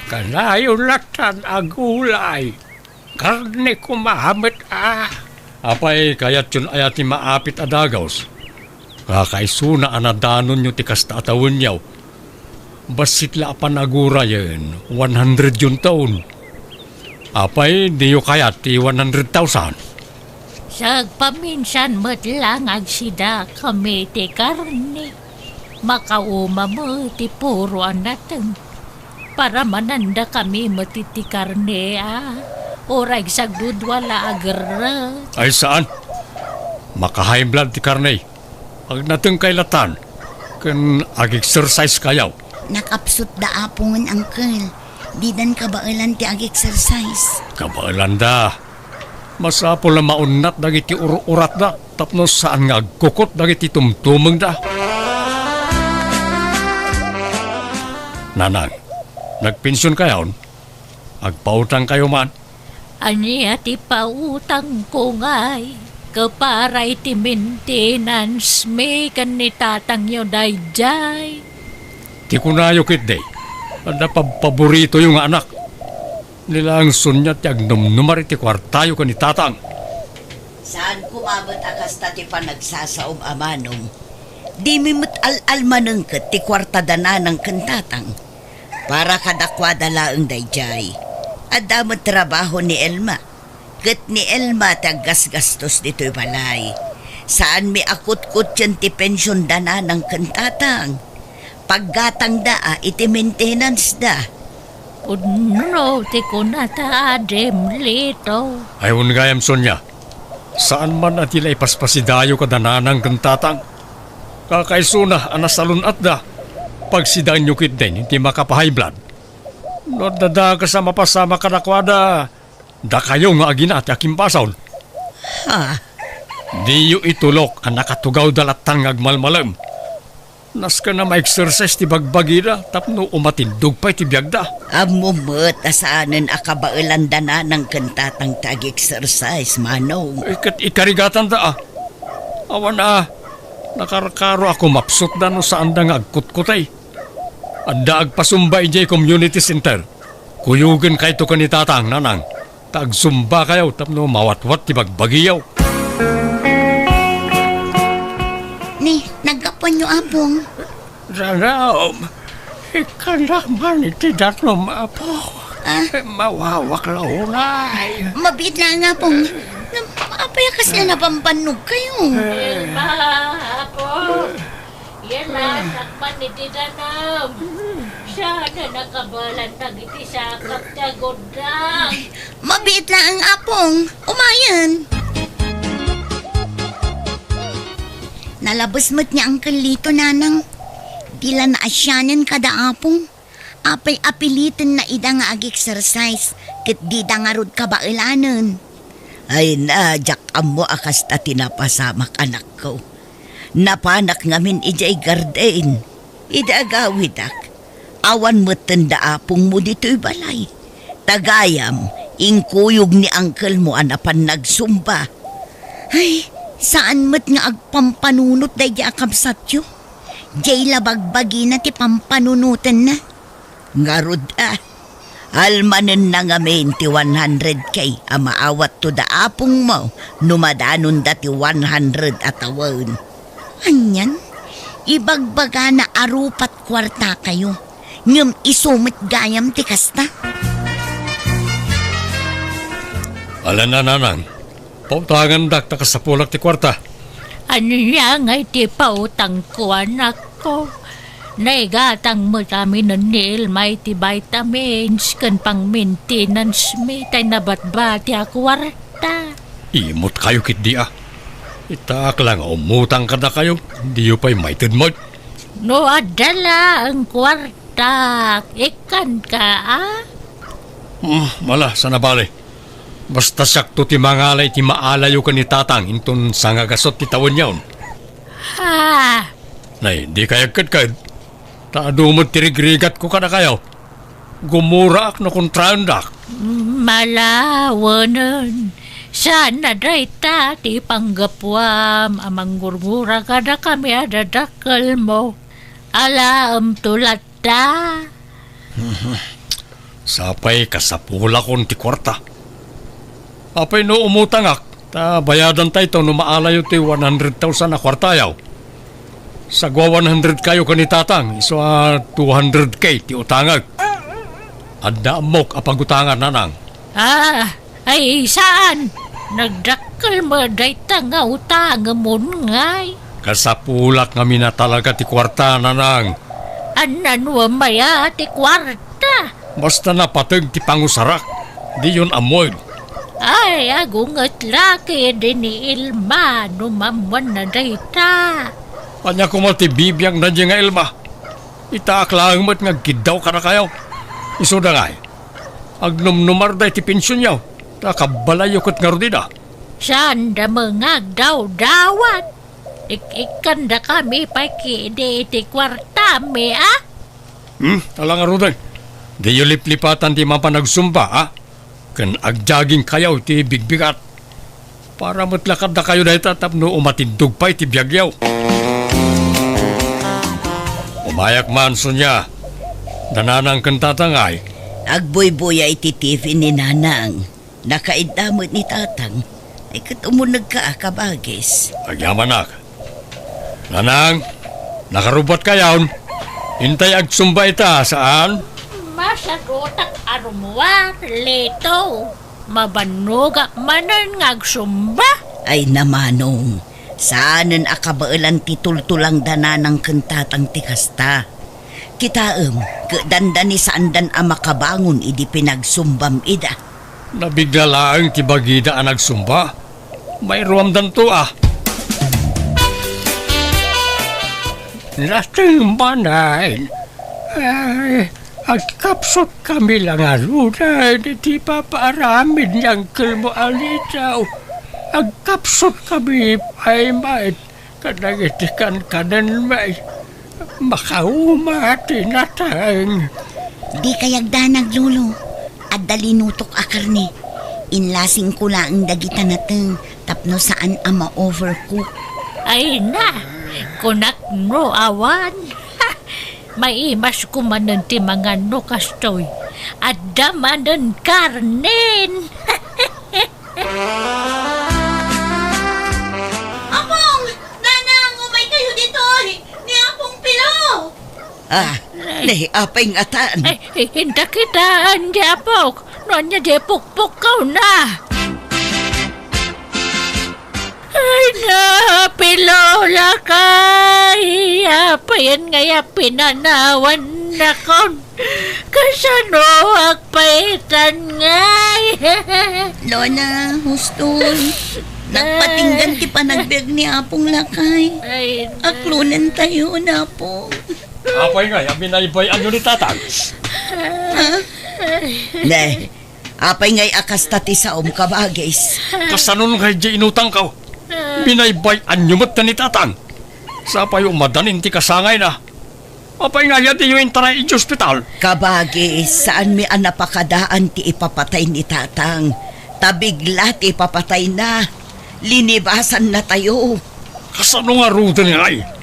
Kanayon lattan a gulay. Karne koma met, a. Apay, kayatyon aya ti maapit a dagus? Kakaisuna a nadanonyo ti kasta a tawenyo. Bassit la a panagurayen, one hundred yon taon. Apay, diyo kayat ti one hundred thousand? Sagpaminsan met la nga agsidakami ti karne. Makauma met ti puro a nateng. Paramanandakami met iti karne, a. Uray agdudua la a gerrek. Ay, saan. Maka-high blood ti karne. Agnatengkay lattan, ken ag-exercise kayo. Nakapsut da apong, Uncle. Didan kabaelan ti ag-exercise. Kabaelanda. Masapul a maunnat dagiti ur-uratda tapno saan nga agkukot dagiti tumtumengda. Nanang, nagpension kayon? Agpautang kayo man? Ania ti pautangko ngay? Ket para iti maintenance mi ken ni tatangyo daydiay. Ti kunayo ketdi, adda pabpaboritoyo nga anak. Ni laeng Sonia ti agnumnumar iti kuartayo ken ni tatang. Saan koma met a kasta ti panagsasaom a manong. Dimi met al-almanengket ti kuarta da nanang ken tatang. Para kadakuada laeng daydiay. Adda met trabaho ni Elma. Ket ni Elma ti aggasgastos ditoy balay. Saanmi a kutkutten ti pension da nanang ken tatang. Paggatangda a iti maintenance da. Pudno ti kunata, Adim Lito. Ay, wen gayam, Sonia. Saan man a ti la ipaspasidayo kada nanang ken tatang. Kakaisuna a nasalun-atda. Pagsidaenyo ketdin ti makapa-high blood. No adda dakes a mapasamak kadakuada, dakayo nga agina ti akimbasol. Ha? Diyo itulok a nakatugawda lattan nga agmalmalem. Nasken a ma-exercise ti bagbagida tapno umatindog pay ti biagda. Ammom met a saanen a kabaelanda nanang ken tatang ti ag-exercise, Manong. Eh, ket ikarigatanda, a. Awan, a. Nakarkaro a kumapsutda no saanda nga agkutkutay. Adda agpasumba idiay community center. Kuyogenkayto ken ni Tatang, Nanang, ta agsumbakayo tapno mawatwat ti bagbagiyo. Ni, naggapuanyo, Apong? Danam, ikkannak man iti danum, Apo. Ah? Mawawak la unay. Mabiit laeng, Apong. Ngem apay a kasla nabambannogkayo? Irma, Apo. Yan, anak man iti danum. Siya na nakabalan dagiti sakap ti aguddang. Mabiit laeng, Apong. Umayen. Nalabes met ni Uncle Lito, Nanang. Di la naasianen kada Apong. Apay a pilitenna ida nga ag-exercise ket dida ngarud kabaelanen. Ay na, diak ammo a kasta ti napasamak, anakko. Napanak ngamin idiay garden. Idi agawidak, awan metten da apongmo ditoy balay. Ta gayam, inkuyog ni uncle mo a napan nagsumba. Ay, saan met nga agpampanunot daydi a kabsatyo? Diay la bagbagina ti pampanunotenna. Ngarud a, almanenna ngamin ti one hundred K a maawatto da apongmo no madanonda ti one hundred a tawen. Anian? Ibagbagana a rupat kuartakayo, ngem isu met gayam ti kasta? Ala, Nanang, pautangandak ta kasapulak ti kuarta. Ania ngay ti pautangko, anakko? Naigatang met aminen ni Ilma iti vitamins ken pang-maintenance mi tay nabatbati a kuarta. Imutkayo ketdi a. Itaak la nga umutang kadakayo, diyo pay maited met. No adda laeng kuartak, ikkanka a? Hmm, ala, saan a bale. Basta siakto ti mangala iti maalayo ken ni Tatang inton sangagasut ti tawenyon. Ha? Nay, dikay agkedked. Ta adu met ti rigrigatko kadakayo. Gumuraak no kontraendak. Malawenen. Saan a dayta ti panggapuam a manggurgura kadakami a dadakkelmo. Alaemto latta. Sapay kasapulakon ti kuarta. Apay no umutangak, ta bayadantayto no maalayo ti one hundred thousand a kuartayo. Sagwa one hundred kayo ken ni Tatang, isu a two hundred K ti utangek. Adda ammok a pagutangan, Nanang. Ah, ay saan? Nagdakkel met dayta nga utangemon ngay. Kasapulak ngamin a talaga ti kuarta, Nanang. Annanuem aya ti kuarta? Basta napateg ti pangusarak, diyon ammoen. Ay, agunget la ketdi ni Ilma no maammuanna dayta. Ania koma ti bibiagna diay nga Ilma? Itaak laeng met nga agkiddaw kadakayo. Isuda ngay, agnumnumarda iti pensionyo, ta kabbalayyo ket ngarud ida. Saanda met nga agdawdawat. Ik-ikkandakami pay ketdi iti kuartami, a? Hmm, ala ngaruden. Diyo liplipatan ti mapan agsumba, a? Ken agjoggingkayo iti bigbigat. Para met la kadakayo dayta tapno umatindog pay ti biagyo. Umayak man, Sonia. Da Nanang ken Tatang ay? Agbuybuya iti T V ni Nanang. Nakaidda met ni Tatang. Ay, ket umunegka a kabagis. Agyamanak. Nanang, nakarubbuatkayon. Intay agsumba ita, saan? Masagutak a rummuar, Lito. Mabannogak manen nga agsumba. Ay, namanong, saanen a kabaelan ti tultulang da Nanang ken Tatang ti kasta. Kitaem, ket dandani saandan a makabangon idi pinagsumbam ida. Nabigla laeng ti bagida a nagsumba. Mairuamdanto a. Nateng manen. Ay, agkapsutkami la ngaruden iti ipapaaramid ni angkelmo a Lito. Agkapsutkami pay met kadagiti kankanenmi. Makauma ti nateng. Dikay agdanag, Lolo. Adda linutok a karne. Inlasingko laeng dagita nateng tapno saan a ma-overcook. Ay na, Kunak no awan. Maimasko manen ti mangan no kastoy. Adda manen karnen. Apong! Nanang, umaykayo ditoy! Ni Apong Pilo! Ah, ni apay ngatan? Ay, inta kitaan, di apok. No ania di pukpukkaw na. Ay, na, Pilo, lakay. Apayen ngay a pinanawannakon. Kasano agpaitan ngay? Lola, husto. Nagpatinggan ti panagbiag ni Apong lakay. Ay, na. Aklonentayo, Apong. Apay ngay a binaybay-anyo ni Tatang? Ha? Ne, apay ngay a kasta ti saom, kabagis? Kasano ngay di inutangko? Binaybay-anyo met ni Tatang? Sapay madanin ti kasangayna. Apay ngay a diyo intaray iti ospital? Kabagis, saanmi a napakadaan ti ipapatay ni Tatang. Ta bigla ti ipapatayna. Linibasannatayo. Kasano ngaruden ngay?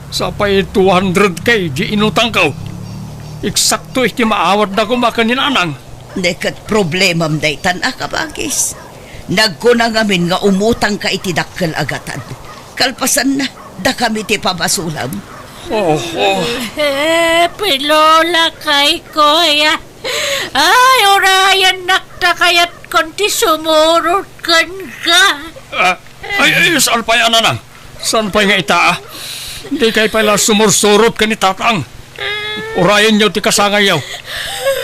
Sapay two hundred K di inutangko. Eksakto iti maawatda koma ken ni Nanang. Ne ket problemam daytan a, kabagis. Nagkuna ngamin nga umutangka iti dakkel a gatad. Kalpasanna, dakami ti pabasulam. Oh, oh. Eh, Pilo, lakay, kuya. Ay, urayennak ta kayatkon ti sumurot kenka. Ah, ay, ay, saan pay a, Nanang? Saan pay nga ita, ah? Dikay pay la sumursurot ken ni Tatang. Urayenyo ti kasangayyo.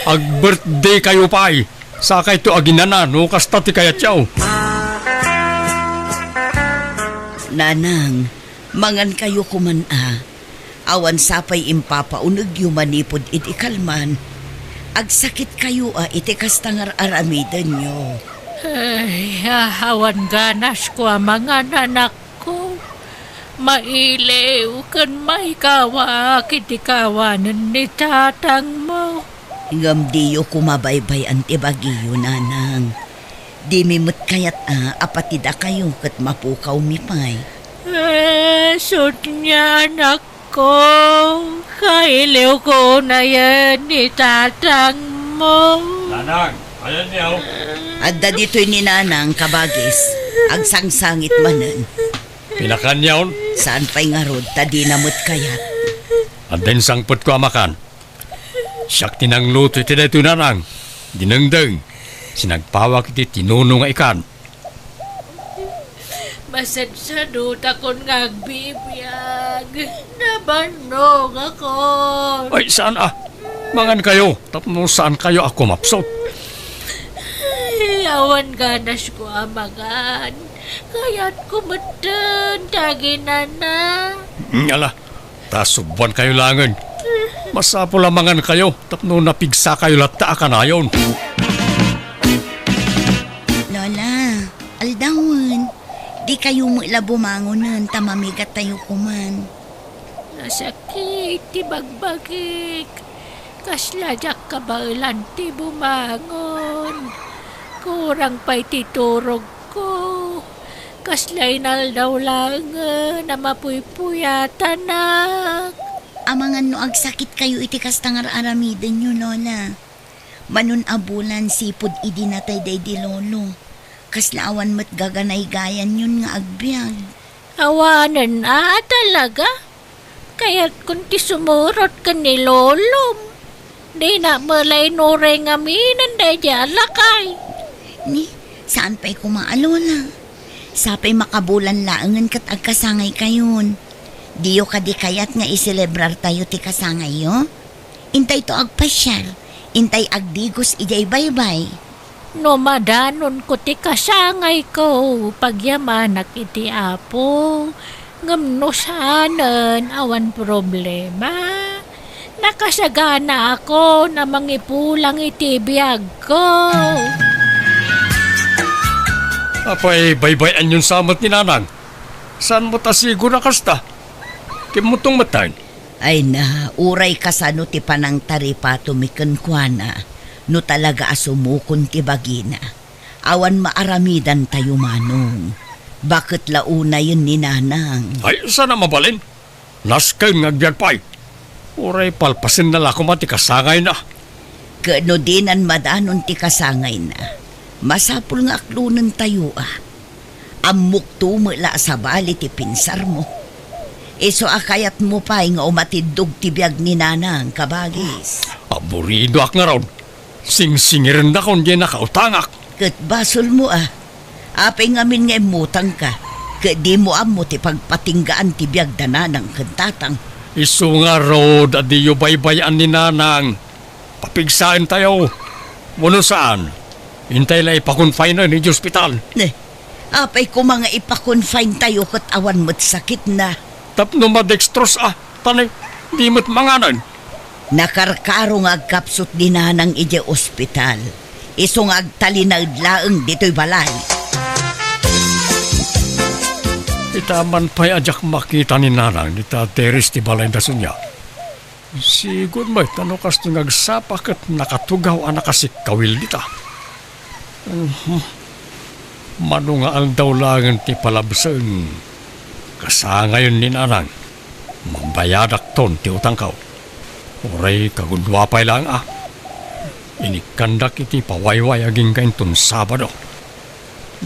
Ag-birthday kayo pay. Sakayto aginana no kasta ti kayatyo. Nanang, mangan kayo koman a. Awan sapay impapaunegyo manipud idi kalman. Agsakit kayo a iti kasta nga ar-aramidenyo. Ay, awan ganasko a mangan, anakko. Mailiw ken maikawaak iti kawanen ni tatangmo. Ngem diyo koma baybay-an ti bagiyo, Nanang. Dimi met kayat a, a pati dakayo ket mapukawmi pay. Eh, sut nia, anakko, kailiwko unayen ni tatangmo. Nanang, ayanyo. Adda ditoy ni Nanang, kabagis. Agsangsangit manen. Pinakanyon? Saan pay ngarud, ta dina met kayat. Adda insangpetko a makan. Siak ti nangluto iti daytoy, Nanang. Dinengdeng, sinagpawak iti tinuno nga ikan. Masadsadutakon nga agbibiag. Nabannogakon. Ay, saan a? Mangan kayo, tapno saan kayo a kumapsut. Ay, awan ganasko a mangan. Kayatko metten ti aginana. Mm, ala, ta subuan kayo laengen. Masapul a mangan kayo tapno napigsa kayo latta a kanayon. Lola, aldawen. Di kayo met la bumangonen ta mamigat tayo koman. Nasakit ti bagbagik. Kasla diak kabaelan ti bumangon. Kurang pay ti turogko. Kasla inaldaw laengen a mapuypuyatanak. Amangan no agsakit kayo iti kasta nga ar-aramidenyo, Lola. Manon a bulan sipud idi natay daydi lolo. Kasla awan met gaganaygayanyon nga agbiag. Awanen a talaga? Kayatkon ti sumurot ken ni lolom. Dina met la inuray ngaminen daydi a lakay. Ni, saan pay koma a, Lola? Sapay makabulan laengen ket agkasangay kayon. Diyo kadi kayat nga iselebrar tayo ti kasangayyo? Intayto agpasiar, intay agdigos idiay baybay. No madanonko ti kasangayko, pagyamanak iti Apo. Ngem no saanen, awan problema. Nakasaganaakon a mangipulang iti biagko. Apay, baybay-anyon sa met ni Nanang? Saan met a sigura kasta? Kimmutong metten. Ay na, uray kasano ti panangtaripatomi kenkuana, no talaga a sumukon ti bagina. Awan maaramidantayo, Manong. Baket la unayen ni Nanang. Ay, saan a mabalin? Nasken nga agbiag pay. Uray palpasenna la koma ti kasangayna. Ket no dinan madanon ti kasangayna, masapul nga aklonentayo a. Ammokto met la a sabali ti pinsarmo. Isu a kayatmo pay nga umatiddog ti biag ni Nanang, kabagis. Aburidoak ngarud. Singsingirennakon diay nakautangak. Ket basolmo a. Apay ngamin nga immutangka, ket dimo ammo ti pagpatinggaan ti biag da Nanang ken Tatang? Isu ngarud a diyo baybay-an ni Nanang. Papigsaentayo. Wenno saan, intay la ipa-confine-en idiay ospital. Ne, apay koma nga ipa-confine-tayo ket awan met sakitna? Tapno ma-dextrose a, ta ne, di met manganen. Nakarkaro nga agkapsut ni Nanang idiay ospital. Isu nga agtalinaed laeng ditoy balay. Ita man pay a diak makita ni Nanang dita teres ti balayda, Sonia. Sigud met ta no kastoy nga agsapa ket nakatugaw a nakasikkawil dita. Mhm. Mano nga aldaw laengen ti palabsen, kasangayen ni Nanang, mabayadakton ti utangko. Uray kagudua pay laeng a. Inikkandak iti pawayway agingga inton Sabado.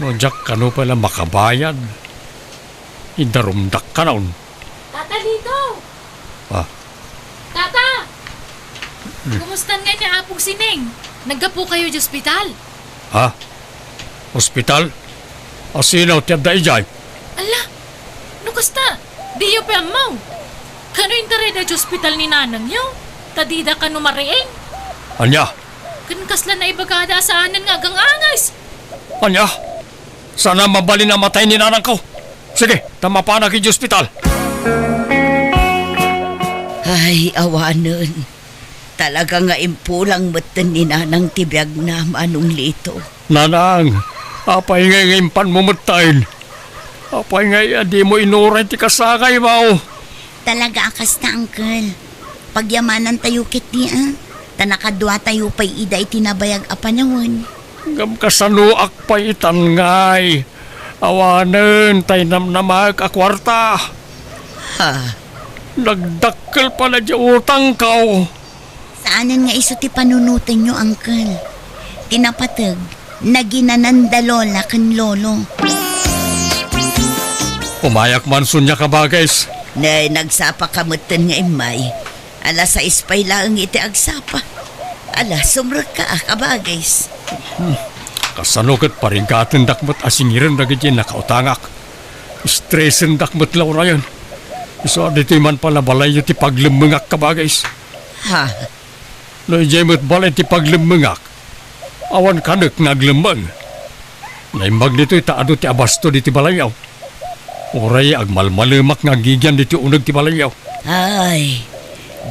No diak kano pay la makabayad, idarumdak kanon. Tata Lito! Ah. Tata! Hmm. Kumustan ngay ni Apong Sining? Naggapukayo idiay ospital? Ha? Ospital? Asino ti adda idiay? Ala, no kasta, diyo pay ammo. Kano intarayda idiay ospital ni nanangyo? Ta dida kano mariing? Ania? Ken kasla naibagada a saanen nga agang-angas. Ania? Saan a mabalin a matay ni nanangko. Sige, ta mapanak idiay ospital. Ay, awanen. Talaga nga impulang metten ni Nanang ti biagna, Manong Lito. Nanang, apay ngay nga impanmo metten? Apay ngay a dimo inuray ti kasangaymo? Talaga a kasta, Uncle. Pagyamanantayo ketdi a, ta nakaduatayo pay ida iti nabayag a panawen. Ngem kasanoak pay itan ngay? Awanen tay namnamaek a kuarta. Ha? Nagdakkel pay la diay utangko. Saanen nga isu ti panunotenyo, Uncle. Ti napateg, naginananda Lola ken Lolo. Umayak man, Sonia, kabagis. Ne, nagsapa ka metten nga immay. Alas sais pay laeng iti agsapa. Ala, sumrekka a, kabagis. Hmm. Kasano ket parigatendak met a singiren dagiti nakautangak? Estresendak met la unayen. Isu a ditoy man pay la balayyo ti paglemmengak, kabagis. Ha? No idiay met balay ti paglemmengak, awan kanek nga aglemmeng. Naimbag ditoy ta adu ti abasto ditoy balayyo. Uray agmalmalemak nga agigian ditoy uneg ti balayyo. Ay,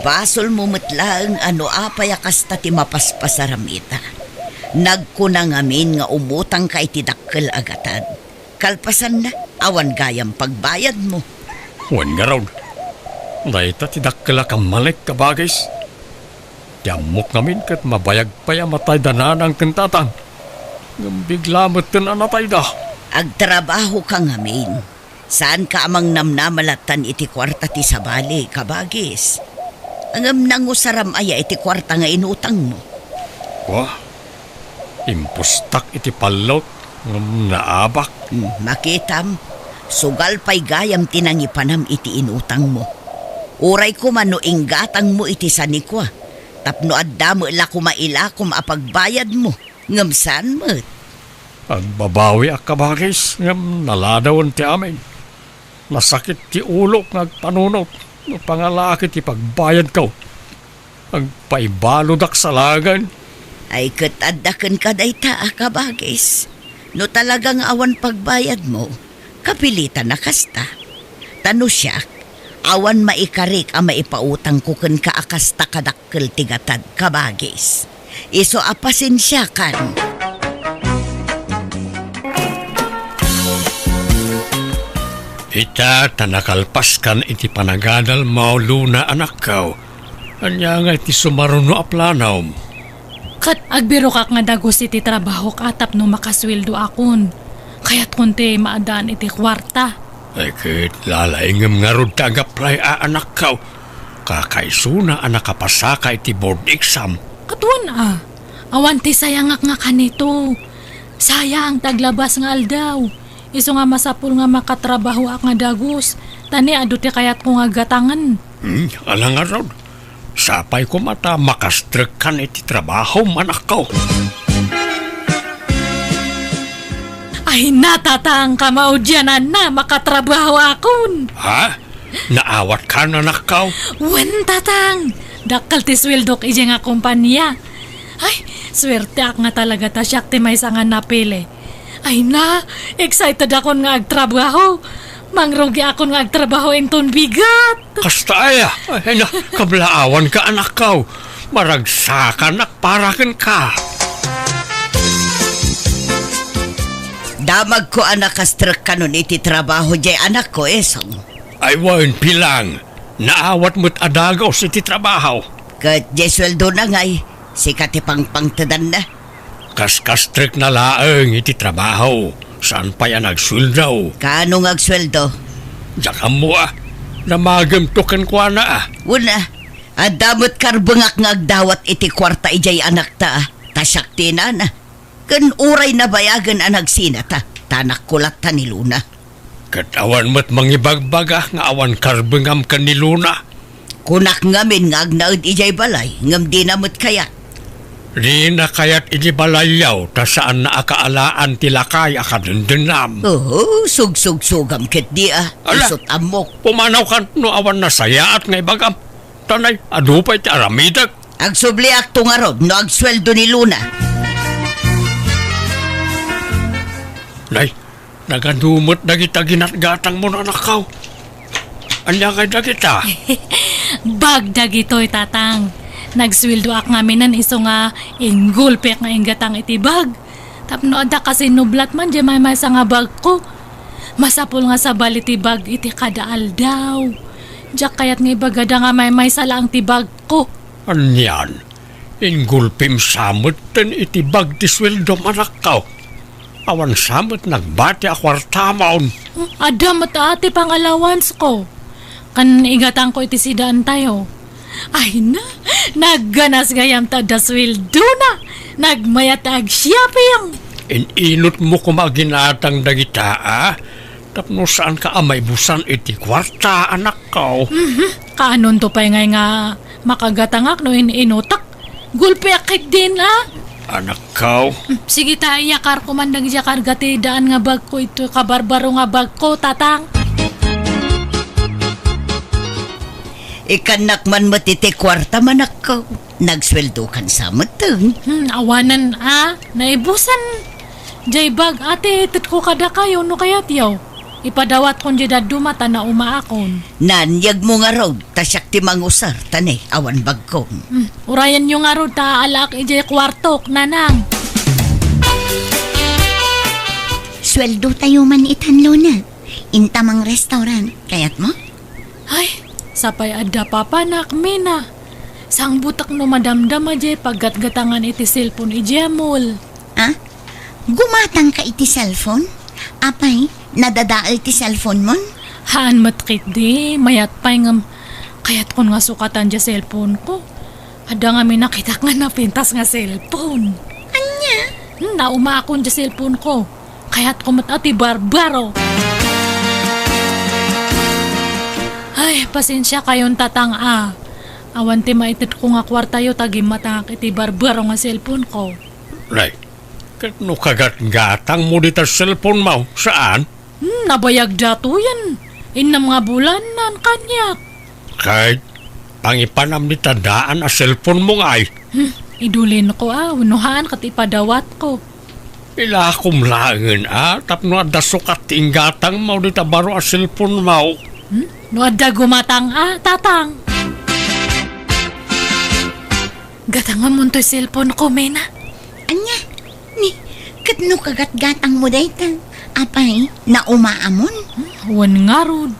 basolmo met laeng a no apay a kasta ti mapaspasaram ita. Nagkuna ngamin nga umutangka iti dakkel a gatad. Kalpasanna, awan gayam pagbayadmo. Wen ngarud, dayta ti dakkel a kammalek, kabagis. Ti ammok ngamin ket mabayag pay a matayda nanang ken tatang. Ngem bigla metten a natayda. Agtrabahoka ngamin. Saanka a mangnamnama lattan iti kuarta ti sabali, kabagis. Ngem nangusaram aya iti kuarta nga inutangmo? Wa, impostak iti pallot ngem naabak. Hmm, makitam, sugal pay gayam ti nangipanam iti inutangmo. Uray koma no inggatangmo iti sanikua, tapno adda met la koma ilakom a pagbayadmo, ngem saan met. Agbabawiak, kabagis, ngem naladawen ti amin. Nasakit ti ulok nga agpanunot no pangalaak iti pagbayadko. Agpaibalodak salagen. Ay, ket adda kenka dayta a kabagis. No talaga nga awan pagbayadmo, kapilitan a kasta. Ta no siak, awan maikarik a maipautangko kenka a kasta kadakkel ti gatad, kabagis. Isu a pasensiakan. Ita ta nakalpaskan iti panagadalmo, Luna, anakko. Ania ngay ti sumaruno a planom? Ket agbirokak nga dagus iti trabahok a tapno makasueldoakon. Kayatkon ti maaddaan iti kuarta. Ay, ket lalaingem ngarud ta ag-apply a, anakko. Kakaisuna a nakapasaka iti board exam. Ket wen a, awan ti sayangak nga kanito. Sayang ti aglabas nga aldaw. Isu nga masapul nga makatrabahoak nga dagus, ta ni adu ti kayatko nga gatangen. Hmm, ala ngarud. Sapay koma ta makastrekkan iti trabahom, anakko. Ay, natatang ka maudiananna, makatrabahoakon. Ha? Naawatkan, anakko? Wen, tatang. Dakkel ti sueldok idiay nga kompania. Ay, suerteak nga talaga ta siak ti maysa nga napili. Ay na, excited akon nga agtrabaho. Mangrugiakon nga agtrabaho inton bigat. Kasta aya? Ay na, kablaawanka, anakko. Maragsakanak para kenka. Damagko a nakastrekkanon iti trabaho diay anakko, Esong. Ay wen, Pilang. Naawat met a dagus iti trabaho. Ket diay sueldona ngay, sika ti pangpangtedanna. Kaskastrekna laeng iti trabaho, saan pay a nagsueldo. Kaano nga agsueldo? Diak ammo a, damagemto kenkuana a. Wen a, adda met karbengak nga agdawat iti kuarta idiay anakta a, ta siak ti inana. Ken uray nabayagen a nagsinata, ta anakko latta ni Luna. Ket awan met mangibagbaga nga awan karbengam ken ni Luna. Kunak ngamin nga agnaed idiay balay, ngem dina met kayat. Dina kayat idiay balayyo, ta saanna a kaalaan ti lakay a kadendennam. Oho, sugsugsugam ketdi a. Ala, isut' ammok. Pumanawkan no awan nasayaat nga ibagam. Tanay, adu pay ti aramidek. Agsubliakto ngarud no agsueldo ni Luna. Nay, nagadu met dagita ginatgatangmo, anakko. Ania ngay dagita? Bag dagitoy, tatang. Nagsueldoak ngaminen isu nga inggulpiak nga inggatang iti bag. Tapno adda kasinublat man diay maymaysa nga bagko. Masapul nga sabali ti bag iti kada aldaw. Diak kayat nga ibagada nga maymaysa laeng ti bagko. Anian? Inggulpim sa metten iti bag ti sueldom, anakko. Awan sa met nagbati a kuartamon. Adda met a ti pang-allowancesko. Ken igatangko iti sidaentayo. Ay na, nagganas gayam ta adda sueldona. Nagmayat ta ag-shopping. In-inutmo koma ginatang dagita a, tapno saanka a maibusan iti kuarta, anakko. Mhm. Kaanonto pay ngay nga makagatangak no in-inutak? Gulpiak ketdin a. Anakko. Hmm, sige ta, iyakarko man dagiti karga ti daan nga bagko iti kabarbaro nga bagko, tatang. Ikannak man met iti kuarta, anakko. Nagsueldokan sa metten. Hmm, awanen a, naibusan. Diay bag a ti itedko kadakayo no kayatyo. Ipadawatkon diay dadduma ta naumaakon. Naan, yegmo ngarud, ta siak ti mangusar, ta ne, awan bagko. Hmm, urayenyo ngarud ta alaak idiay kuartok, nanang. Sueldotayo man itan, Luna. Inta mangrestaurant. Kayatmo? Ay, sapay adda papanak, Mina. Sangbutek no madamdama diay paggatgatangan iti cellphone idiay mall. Ah? Gumatangka iti cellphone? Apay, nadadael ti cellphone mon? Haan met ketdi, mayat pay ngem kayatkon nga sukatan diay cellphone ko. Adda ngamin nakitak nga napintas nga cellphone. Ania? Hmm, naumaakon diay cellphone ko. Kayatko met a ti barbaro. Ay, pasensiakayon, tatang a. Awan ti maitedko nga kuartayo ta gimmatangak iti barbaro nga cellphone ko. Nay, ket no kagatgatangmo dita cellphone mo, saan? Hmm, nabayag datoyen. Innem nga bulan nan kaniak. Ket pangipanam dita daan a cellphone mo ngay. Hmm, idulinko a, wenno haan ket ipadawatko. Ilakom laengen a, tapno adda sukat ti inggatangmo dita baro a cellphone mo. Hmm? No adda gumatang a, tatang. Gatangamon toy cellphone ko, Mina. Ania? Ni, ket no kagatgatangmo dayta, apay, naumaamon? Hmm, wen ngarud,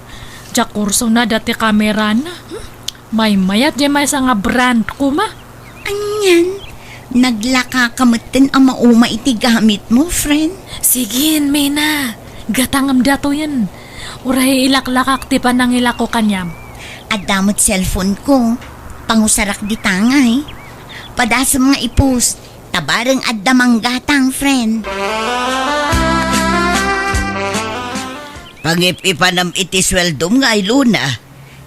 diak kursona dati kamerana. Hmm, maymayat diay maysa nga brand koma. Anian, naglakaka metten a mauma iti gamitmo, friend. Sige, Mina. Gatangem datoyen. Uray ilaklakak ti panangilako kaniam. Adda met cellphone ko. Pangusarak dita ngay. Padasem nga i-post. Ta bareng adda manggatang, friend. Pangip-ipanam iti sueldom ngay, Luna.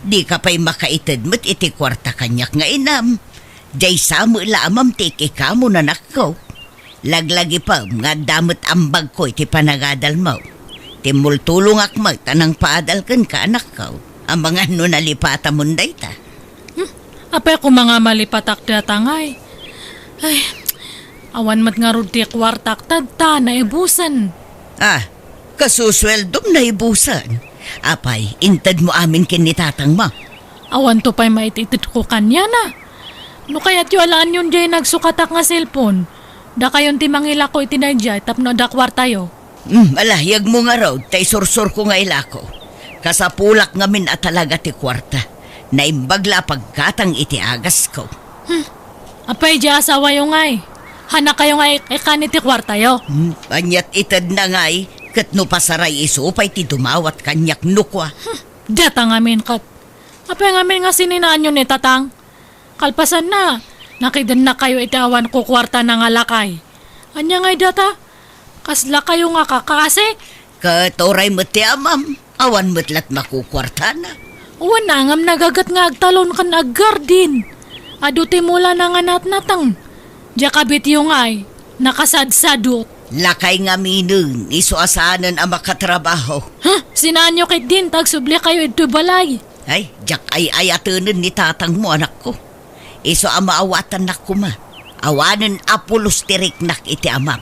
Dika pay makaited met iti kuarta kaniak nga inam. Diay sa met la amam ti ikikamo, anakko. Laglagipem nga adda met ambagko iti panagadalmo. Timmultulongak met a nangpaadal kenka, anakko. Amangan no nalipatamon dayta. Hmm, apay koma nga malipatak dayta ngay? Ay, awan met ngarud ti kuartak, tadta naibusen. Ah, kasusueldom naibusen. Apay, intedmo amin ken ni tatangmo? Awanto pay maititedko kaniana. No kayatyo alaenyon diay nagsukatak nga cellphone, dakayon ti mangilako iti daydiay tapno adda kuartayo. Hmm, ala, yegmo ngarud, ta isursurko nga ilako. Kasapulak ngamin a talaga ti kuarta. Naimbag la a paggatang iti agasko. Hmm. Apay diay asawayo ngay? Hanakayo nga ik-, ikan iti kuartayo? Hmm, aniat itedna ngay, ket no pasaray isu pay ti dumawat kaniak no kua. Hmm. Dayta ngamin ket. Apay ngamin nga sininaanyo ni tatang? Kalpasanna, nakidennakayo iti awan kukuartana nga lakay. Ania ngay dayta? Kaslakayo nga kakaasik? Ket uray met ti amam, awan met lat makukuartana. Wen, ngem nagaget nga agtalon ken aggardin. Adu ti mulana nga natnateng. Diay kabityo ngay, nakasadsadot. Lakay ngaminen, isu a saanen a makatrabaho. Huh? Sinaanyo ketdin, ta agsublikayo idtoy balay. Ay, diak ay-ayatenen ni tatangmo, anakko. Isu a maawatannak koma. Awanen a pulos ti riknak iti amam.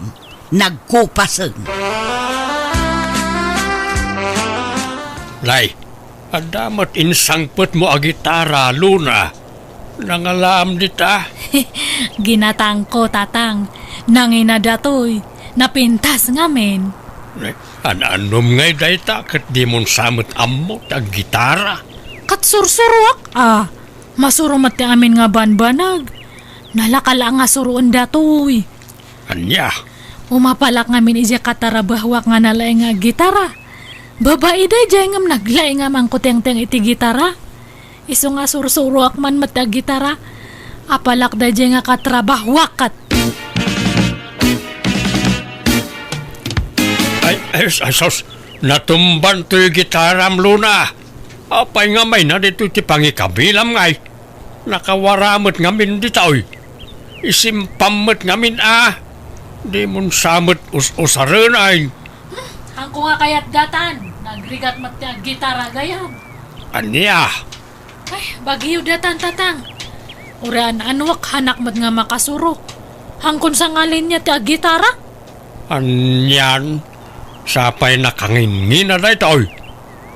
Nagkupasen. Nay, adda met insangpetmo a gitara, Luna. Nangalaam dita? Ginatangko, tatang. Nangina datoy. Napintas ngamin. Nay, an-annom ngay dayta ket dimon sa met ammo ti aggitara? Ket sursuroak, a. Masuro met ti amin nga banbanag. Nalaka la nga suroen datoy. Ania? Umapalak ngamin idiay katarabahuak nga nalaing nga aggitara. Babai daydiay ngem naglaing a mangkutengteng iti gitara. Isu nga sursuroak man met ti aggitara. Apalak daydiay nga katrabahuak ket. Ay, ay, ay, sus, natumban toy gitaram, Luna. Apay nga mayna ditoy ti pangikabilam ngay? Nakawara met ngamin ditoy. Isimpam met ngamin a. Dimon sa met us-usaren ay. Hmm, haanko nga kayat daytan. Nagrigat met ti aggitara gayam. Ania? Ay, bagyo daytan, tatang. Uray an-annuak, hanak met nga makasuro. Haanko sa nga linya ti aggitara? Anian, sapay nakanginngina daytoy.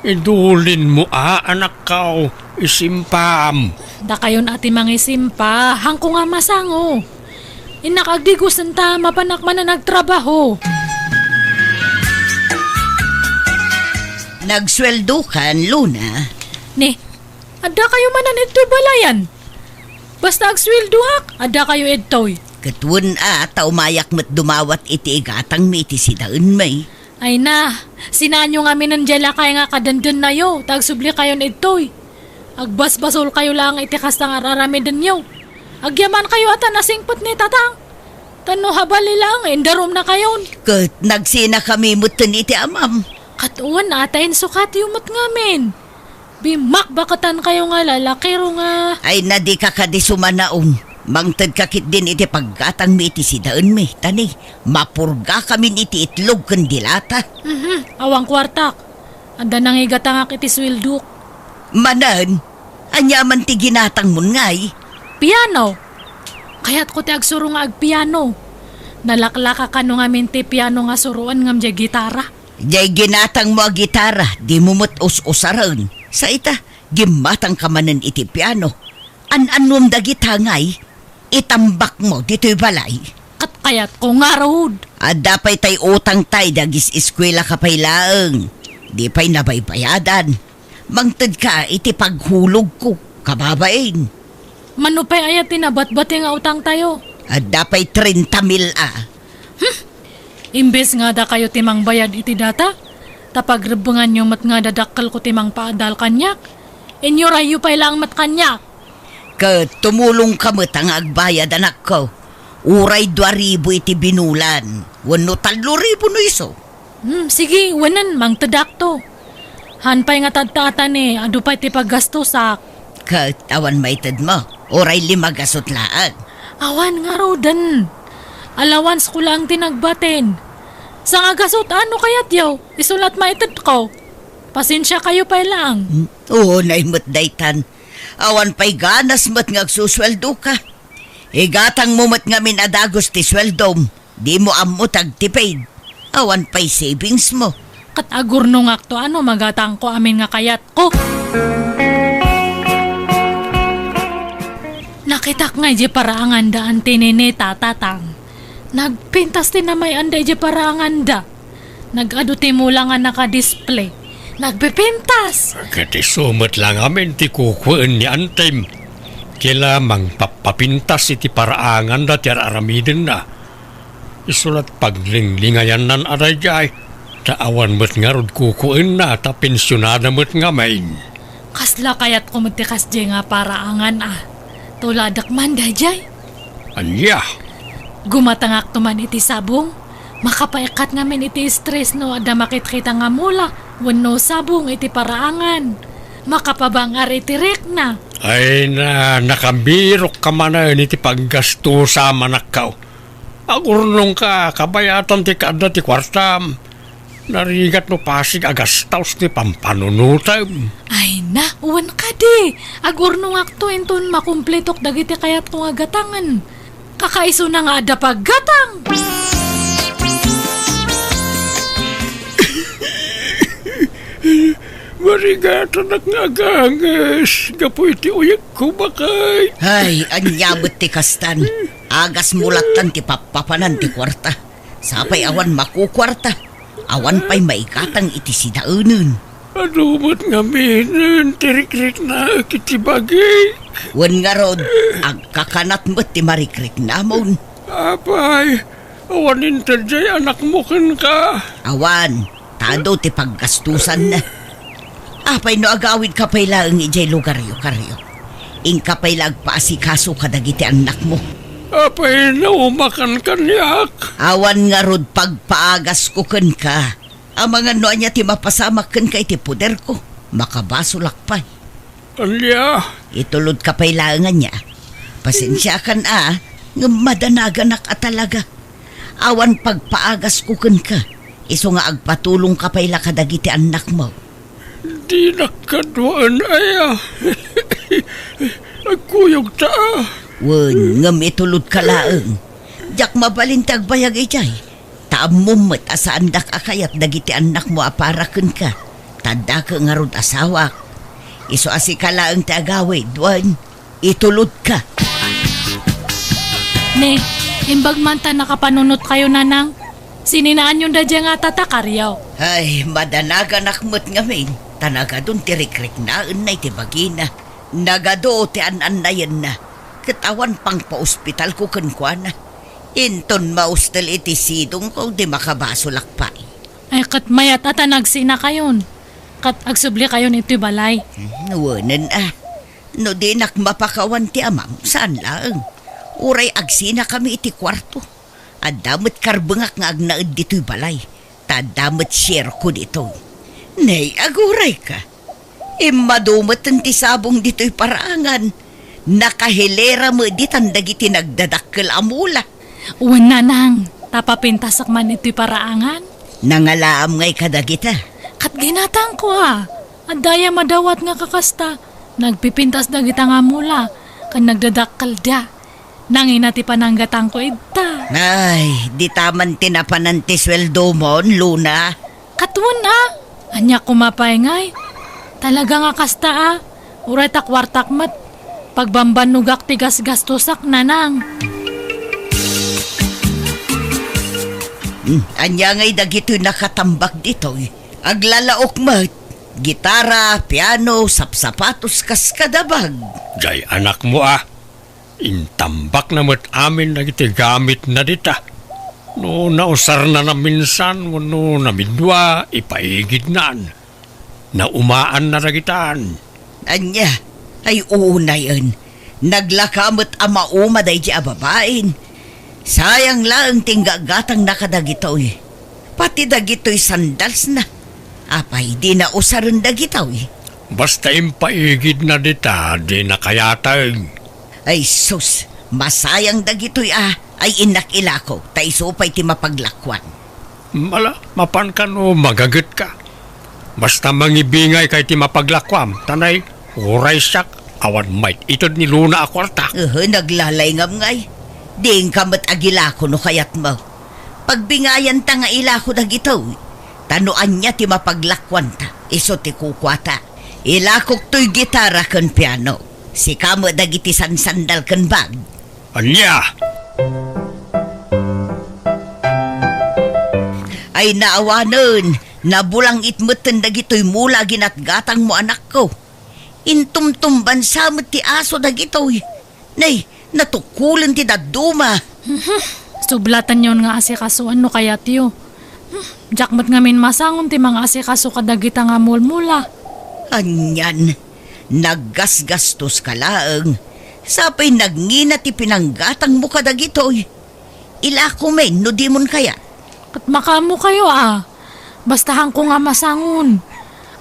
Idulinmo a, anakko, isimpam. Dakayon a ti mangisimpa, haanko nga masango. Innak agdigosen ta mapanak manen agtrabaho. Nagsueldokan, Luna. Ni, adda kayo manen idtoy balayan? Basta agsueldoak, adda kayo idtoy. Ket wen a, ta umayak met dumawat iti igatangmi iti sidaenmi. Ay na, sinaanyo ngaminen diay lakay nga kadendennayo, ta agsubli kayon idtoy. Agbasbasolkayo laeng iti kasta nga ar-aramidenyo. Agyamankayo a ta nasingpet ni tatang. Ta no habali laeng, indarumnakayon. Ket nagsinakami metten iti amam. Ket wen a, ta insukatyo met ngamin. Bimakbaketankayo nga lalakiro nga. Ay na, dika kadi sumanaon. Mangtedka ketdin iti paggatangmi iti sidaenmi, ta ni, mapurgakamin iti itlog ken dilata. Mhm, awan kuartak. Adda nangigatangak iti sueldok. Manen, ania man ti ginatangmon ngay? Piano. Kayatko ti agsuro nga agpiano. Nalaklaka kano ngamin ti piano nga suroen ngem diay gitara. Diay ginatangmo a gitara, dimo met us-usaren. Sa ita, gimmatangka manen iti piano. An-annuem dagita ngay? Itambakmo ditoy balay. Ket kayatko ngarud. Adda pay tay utangtay, dagis-eskuelaka pay laeng. Di pay nabaybayadan. Mangtedka iti paghulogko, kababain. Mano pay aya ti nabatbati nga utangtayo? Adda pay trenta mil a. Hmm. Imbes nga dakayo ti mangbayad iti data, Ta pagrebbenganyo met nga dadakkelko ti mangpaadal kaniak, inyurayyo pay laeng met kaniak. Ket tumulongka met a nga agbayad, anakko. Uray dua ribu iti binulan, wenno tallo ribu no isu. Hmm, sige, wenen, mangtedakto. Haan pay nga tatta-, ata ni, adu pay ti paggastosak. Ket awan maitedmo, uray lima gasut laeng. Awan ngaruden. Alawansko laeng ti nagbatin. Sangagasut, ano kayatyo? Isu la't maitedko. Pasensiakayo pay laeng. Hmm? Unay met daytan. Awan pay ganas met nga agsusueldoka. Igatangmo met ngamin a dagus ti sueldom. Dimo ammo ti agtipid. Awan pay savingsmo. Ket agurnongakto a no magatangko amin nga kayatko. Nakitak nga idiay paraanganda Auntie Nene, Tata Tang. Nagpintas ti namay-anda idiay paraanganda. Nag-adu ti mula nga nakadisplay. Nagpipintas! Ket isu met la ngamin ti kukuen ni Antem. Kila mangpappapintas iti paraanganda ti ar-aramidenna. Isu la't paglinglingayannan a daydiay, ta awan met ngarud kukuenna ta pensionada met ngamin. Kasla kayatko met ti kasdiay nga paraangan a. Tuladek man daydiay. Ania? Gumatangakto man iti sabong. Makapaikkat ngamin iti stress no adda makitkita nga mula wenno sabong iti paraangan. Makapabang-ar iti rikna. Ay na, nakabirokka manen iti paggastosa, manakkaw. Agurnongka, kabayatan ti kaadda ti kuartam. Narigat no pasig a gastaos ti pampanunotem. Ay na, wen kadi. Agurnongakto inton makumpletok dagiti kayatko nga gatangen. Kakaisuna nga adda paggatang. Marigatanak nga aganges gapu iti uyegko, bakay. Ay, ania met ti kastan? Agasmo lattan ti pappapanan ti kuarta. Sapay awan makukuarta, awan pay maigatang iti sidaenen. Adu met ngaminen ti rikriknaek iti bagik. Wen ngarud, agkakanat met ti marikriknamon. Apay, awan inted diay anakmo kenka? Awan, ta adu ti paggastosanna. Apay no agawidka pay laeng idiay lugaryo, Kario? Inka pay la agpaasikaso kadagiti annakmo. Apay no umakan kaniak? Awan ngarud pagpaagasko kenka. Amangan no ania ti mapasamak kenka iti poderko, makabasolak pay. Ania? Itulodka pay laeng ania. Pasensiakan a, ngem madanaganak a talaga. Awan pagpaagasko kenka, isu nga agpatulongka pay la kadagiti annakmo. Dinak kaduaen aya. Agkuyogta a. Wen, ngem itulodka laeng. Diak mabalin ti agbayag idiay. Ta ammom met a saandak a kayat dagiti annakmo a para kenka. Ta addaka ngarud asawak. Isu a sika laeng ti agawid, wen. Itulodka. Ne, imbag man ta nakapanunotkayo, nanang. Sininaanyon daydiay nga tata, Kario. Ay, madanaganak met ngamin, ta nagadun ti rikriknaenna iti bagina. Nagadu ti an-annayenna, ket awan pangpaospitalko kenkuana. Inton maustel iti sidongko, di makabasolak pay. Ay, ket mayat a ta nagsinakayon, ket agsublikayon iti balay. Hmm, wenen a. No dinak mapakawan ti amam, saan laeng. Uray agsinakami iti kuarto. Adda met karbengak nga agnaed ditoy balay. Ta adda met shareko ditoy. Nay, agurayka. Immadu met ti sabong ditoy paraangan. Nakahilera met ditan dagiti nagdadakkel a mula. Wen, nanang, ta papintasak man itoy paraangan. Nangalaam ngay kadagita? Ket ginatangko a. Adda aya madawat nga kakasta. Nagpipintas dagita nga mula, ken nagdadakkelda. Nangina ti pananggatangko ita. Ay, dita man ti napanan ti sueldomon, Luna. Ket wen a, ania koma pay ngay? Talaga nga kasta a, uray ta kuartak met, pagbambannogak ti gasgastosak, nanang. Hmm, ania ngay dagitoy nakatambak ditoy? Aglalaok met. Gitara, piano, sapsapatos, kas kadabag. Jay anakmo a. Intambakna met amin dagiti gamitna dita. No nausarna naminsan wenno namidua, ipaigidnan. Naumaanna dagitan. Ania? Ay, unayen. Naglaka met a mauma daydi a babain. Sayang laeng ti inggagatangna kadagitoy. Pati dagitoy sandalsna. Apay, dina usaren dagitoy? Basta impaigidna dita, dina kayateng. Ay sus, masayang dagitoy a, ay innak ilako, ta isu pay ti mapaglakuan. Mala, mapan kano magagetka. Basta mangibingayka iti mapaglakuam, ta nay, uray siak, awan mait-ited ni Luna a kuarta. Uhu, naglalayngam ngay. Diinka met agilako no kayatmo. Pagbingayanta nga ilako dagitoy. Ta no ania ti mapaglakuanta, isu ti kukuata. Ilakok toy gitara ken piano. Sika met dagiti sansandal ken bag. Ania? Ay naawanen, nabulangit metten dagitoy mula a ginatgatangmo, anakko. Intumtumbansa met ti aso dagitoy. Nay, natukulen ti dadduma. Mhm. Sublatanyon nga asikasoan no kayatyo. Hmm, diak met ngamin masangon ti mangaasikaso kadagita nga mulmula. Anian, naggasgastoska laeng. Sapay nagngina ti pinanggatangmo kadagitoy. Ilako men no dimon kayat. Ket makaammokayo a. Basta haanko nga masangon.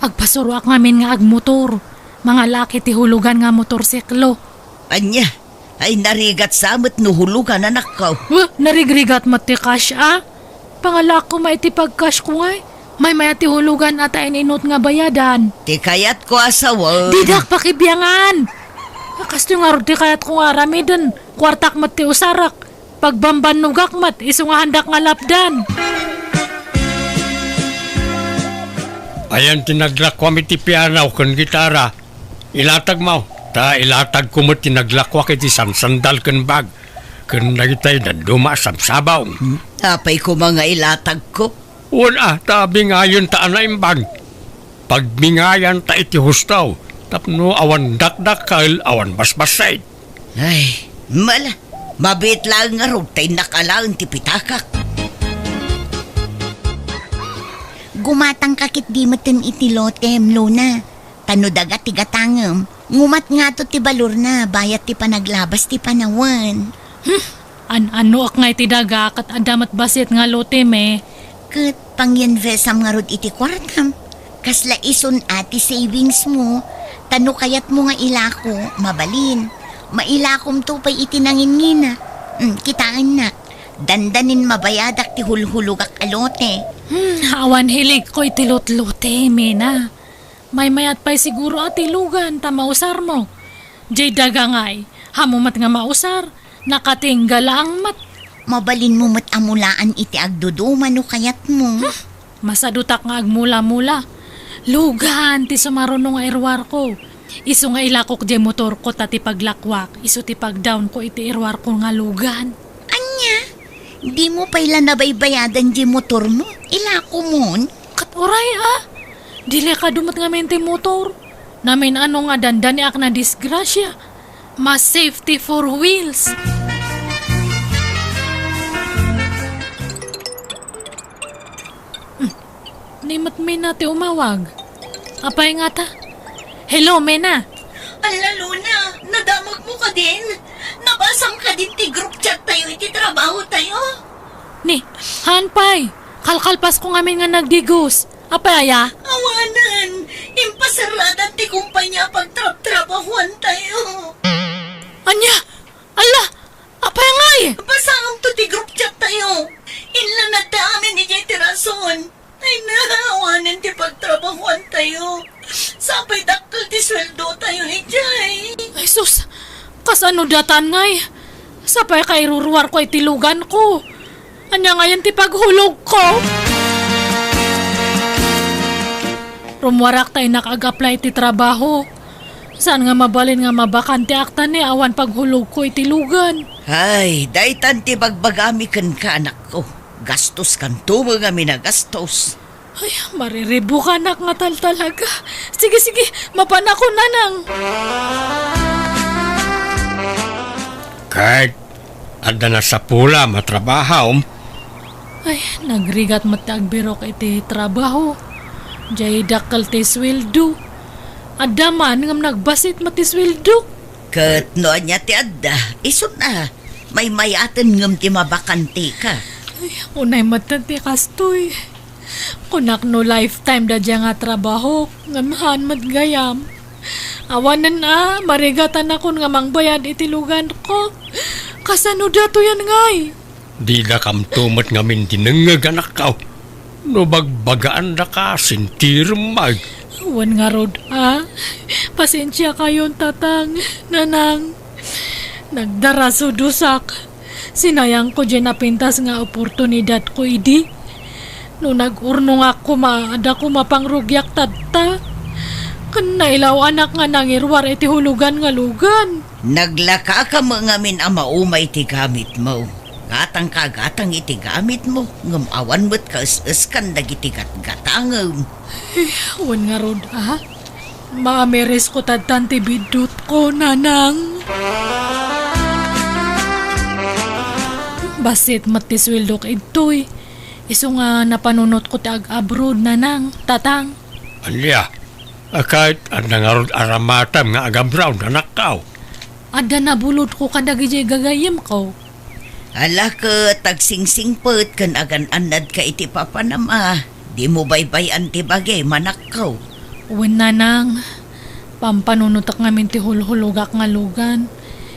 Agpasuroak ngamin nga agmotor. Mangalaak iti hulugan nga motorsiklo. Ania? Ay, narigat sa met no hulugan, anakko. Huh, narigrigat met ti cash a. Pangalaak koma iti pag-cash ko ngay. Maymayat ti hulugan a ta in-inut nga bayadan. Ti kayatko a sawen. Didak pakibiangan. Kastoy ngarud ti kayatko nga aramiden. Kuartak met ti usarak. Pagbambannogak met, isu nga haandak nga lapdan. Ayan ti naglakuam iti piano ken gitara. Ilatagmo, ta ilatagko met ti naglakuak iti sansandal ken bag, ken dagitay dadduma a sabsabong. Hmm? Apay koma nga ilatagko? Wen a, ta bingayonta a naimbag. Pagbingayanta iti husto, tapno awan dakdakkel, awan basbassit. Ay, mala, mabiit laeng ngarud ta innak alaen ti pitakak. Gumatangka ketdi metten iti lotem, Luna. Ta no daga ti gatangem, ngumat ngato ti balorna bayat ti panaglabas ti panawen. Hmm, an-anoak ngay ti daga ket adda met bassit nga lotem e. Ket panginvestam ngarud iti kuartam. Kasla isun a ti savingsmo, ta no kayatmo nga ilako, mabalin. Mailakomto pay iti nangingina. Hmm, kitaennak. Dandanin mabayadak ti hulhulogak a lote. Hmm, awan hiligko iti lotlote, Mena. Maymayat pay siguro a ti lugan ta mausarmo. Jay daga ngay, haanmo met nga mausar, nakatingga laeng met. Mabalinmo met a mulaan iti agduduma no kayatmo. Hmm, masadutak nga agmula-mula. Lugan ti sumaruno nga iruarko. Isu nga ilakok jay motorko ta ti paglakuak, isu ti pagdawnko iti iruarko nga lugan. Ania? Dimo pay la nabaybayadan jay motormo? Ilakomon? Ket uray a. Delikado met ngamin ti motor. Namin-ano nga dandaniak nadisgrasia. Mas safety four wheels. Hmm. Ni met Mena ti umawag. Apay ngata? Hello, Mena. Alla, Luna, nadamagmo kadin? Nabasam kadin ti group chat tayo iti trabaho tayo? Ni, haan pay. Kalkalpasko ngamin nga nagdigos. Apay aya? Awanen, impasaradan ti kumpanya a pagtrabtrabahuan tayo. Ania? Alla, apay ngay? Basaamto ti group chat tayo. Inlanadta amin idiay ti rason. Ay na, awanen ti pagtrabahuan tayo. Sapay dakkel ti sueldo tayo idiay. Ay sus, kasano datan ngay? Sapay kairuruarko iti luganko. Ania ngayen ti paghulogko? Rummuarak ta innak ag-apply iti trabaho. Saan nga mabalin nga mabakanteak ta ni awan paghulogko iti lugan. Ay, daytan ti bagbagami kenka, anakko. Gastos kanto nga minagastos. Ay, mariribukanak nga taltalaga. Sige, sige, mapanakon, nanang. Ket adda nasapulam a trabahom, Ay, nagrigat met ti agbirok iti trabaho. Diay dakkel ti sueldo. Adda man ngem nagbassit met ti sueldo. Ket no ania ti adda, isuna, maymayaten ngem ti mabakantika. Ay, unay met ti kastoy. Kunak no lifetime da dia nga trabaho, ngem haan met gayam. Awanen a, marigatanakon nga mangbayad iti luganko. Kasano datoyen ngay? Didakamto met ngamin dinengngeg, anakko. No bagbagaandaka, sintirem, ay. Wen ngarud a, pasensiakayon, Tatang, Nanang. Nagdarasudosak. Sinayangko diay napintas nga oportunidadko idi. No nag-urnongak koma, adda koma pangrugiak tatta. Ken nailaw-anak nga nangiruar iti hulogan nga lugan. Naglakaka met ngamin a maumay ti gamitmo. Gatangka gatang iti gamitmo, ngem awan met kaes-eskan dagiti gatgatangem. Wen ngarud a, maamirisko tattan ti biddutko, Nanang. Bassit met ti sueldok idtoy. Isu nga napanunotko ti ag-abroad, Nanang, Tatang. Ania? A, ket adda ngarud aramatem nga agabrown, anakko? Adda nabulodko kadagiti gagayyemko. Ala ket agsingsingpet ken agan-annadka iti papanam a. Dimo baybay-an ti bagim, anakko. Wen, Nanang, pampanunotek ngamin ti hulhulogak nga lugan.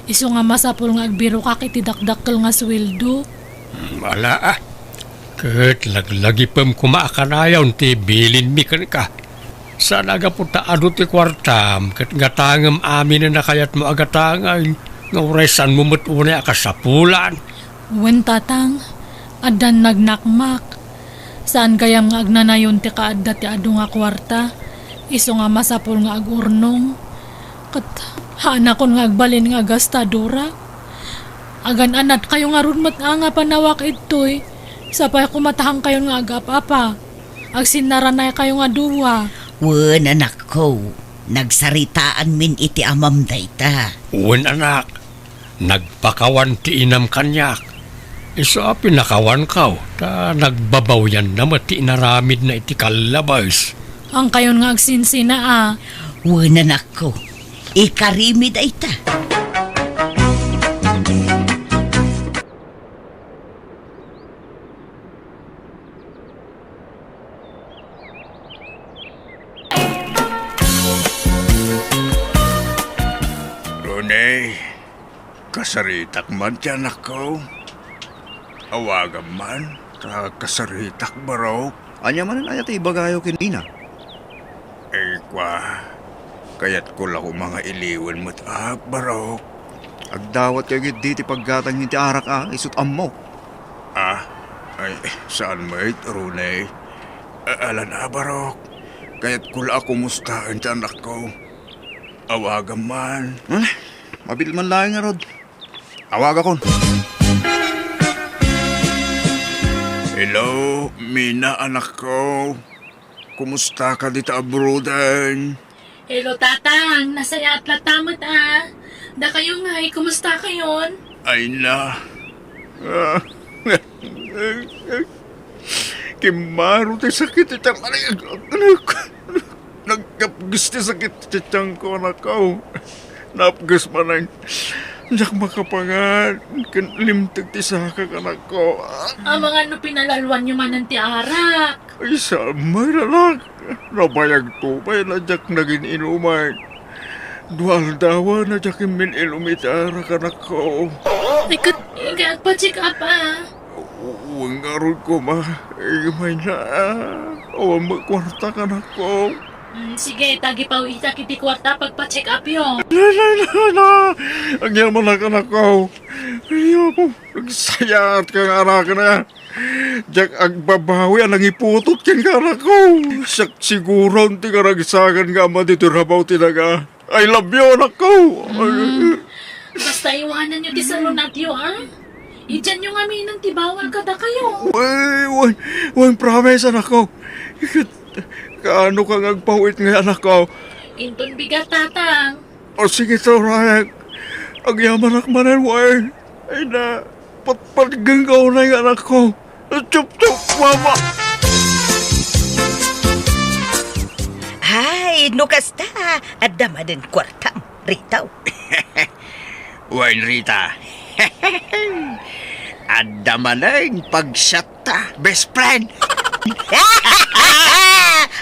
Isu nga masapul nga agbirokak iti dakdakkel nga sueldo. Hmm, ala a. Ket laglagipem koma a kanayon ti bilinmi kenka. Saan a gapu ta adu ti kuartam ket gatangem aminen a kayatmo a gatangen, nga uray saanmo met unay a kasapulan. Wen, Tatang, addan nagnakmak. Saan gayam nga agnanayon ti kaadda ti adu nga kuarta, isu nga masapul nga agurnong. Ket haanakon nga agbalin nga agastadora. Agan-anadkayo ngarud met a nga panawak idtoy, sapay koma ta haankayon nga agap-apa. Agsinnaranaykayo nga dua. Wen, anakko, nagsaritaanmin iti amam dayta. Wen, anak, nagpakawan ti inam kaniak. Isu a pinakawanko, ta nagbabawianna met ti inaramidna iti kallabes. Haankayon nga agsinsina a. Wen, anakko, ikarimi dayta. Roney, kasaritak man ti anakko. Awagam man, ta kasaritak, barok. Ania manen aya ti ibagayo ken ina? Ay, kua, kayatko la koma nga iliwen met ak, barok. Agdawatkayo ketdi ti paggatang iti arak a, isut' ammok. Ah, ay, saan met, Roney? A-, alan a, barok. Kayatko la a kumustaen ti anakko. Awagam man. Ah, mabil man laeng ngarud. Awagakon. Hello, Mina, anakko. Kumustaka dita abroaden? Hello, Tatang. Nasayaat latta met a. Dakayo ngay, kumustakayon? Ay na. Kimmaro ti sakit iti tiyan. Nagkapges ti sakit iti tiyanko, anakko. Napges manen. Diak makapangan ken limteg ti sakak, anakko. Amangan no pinalalwanyo manen ti arak. Ay, saan met, anak. Nabayagto pay a diak nagin-inuman. Dua aldaw a diak immin-inum iti arak, anakko. Ay, ket, ket agpa-check up, a. Wen ngarud koma, imayna, a. Awan met kuartak, anakko. Mm, sige, ta agipaw-itak iti kuarta pagpa-check upyo. La, la, la, la. Agyamanak, anakko. Ay, Apo, nagsayaatka nga araken a. Diak agbabawi a nangiputot kenka, anakko. Siak siguron ti karagsakan nga ama ditoy rabaw ti daga. I love you, anakko. Mm. Basta iwananyo ti salunatyo, a? Idianyo ngaminen ti bawal kadakayo. Wen, wen, wen, promise, anakko. Kaano ka nga agpaw-it ngay, anakko? Inton bigat, Tatang. O, sige, turay. Agyamanak manen, wen. Ay na, patpatgenka unay nga anakko. Tuptup, mama. Ay, no kasta, adda manen kuartam, Rito. Wen, Rita. Adda manen pagsiatta, best friend.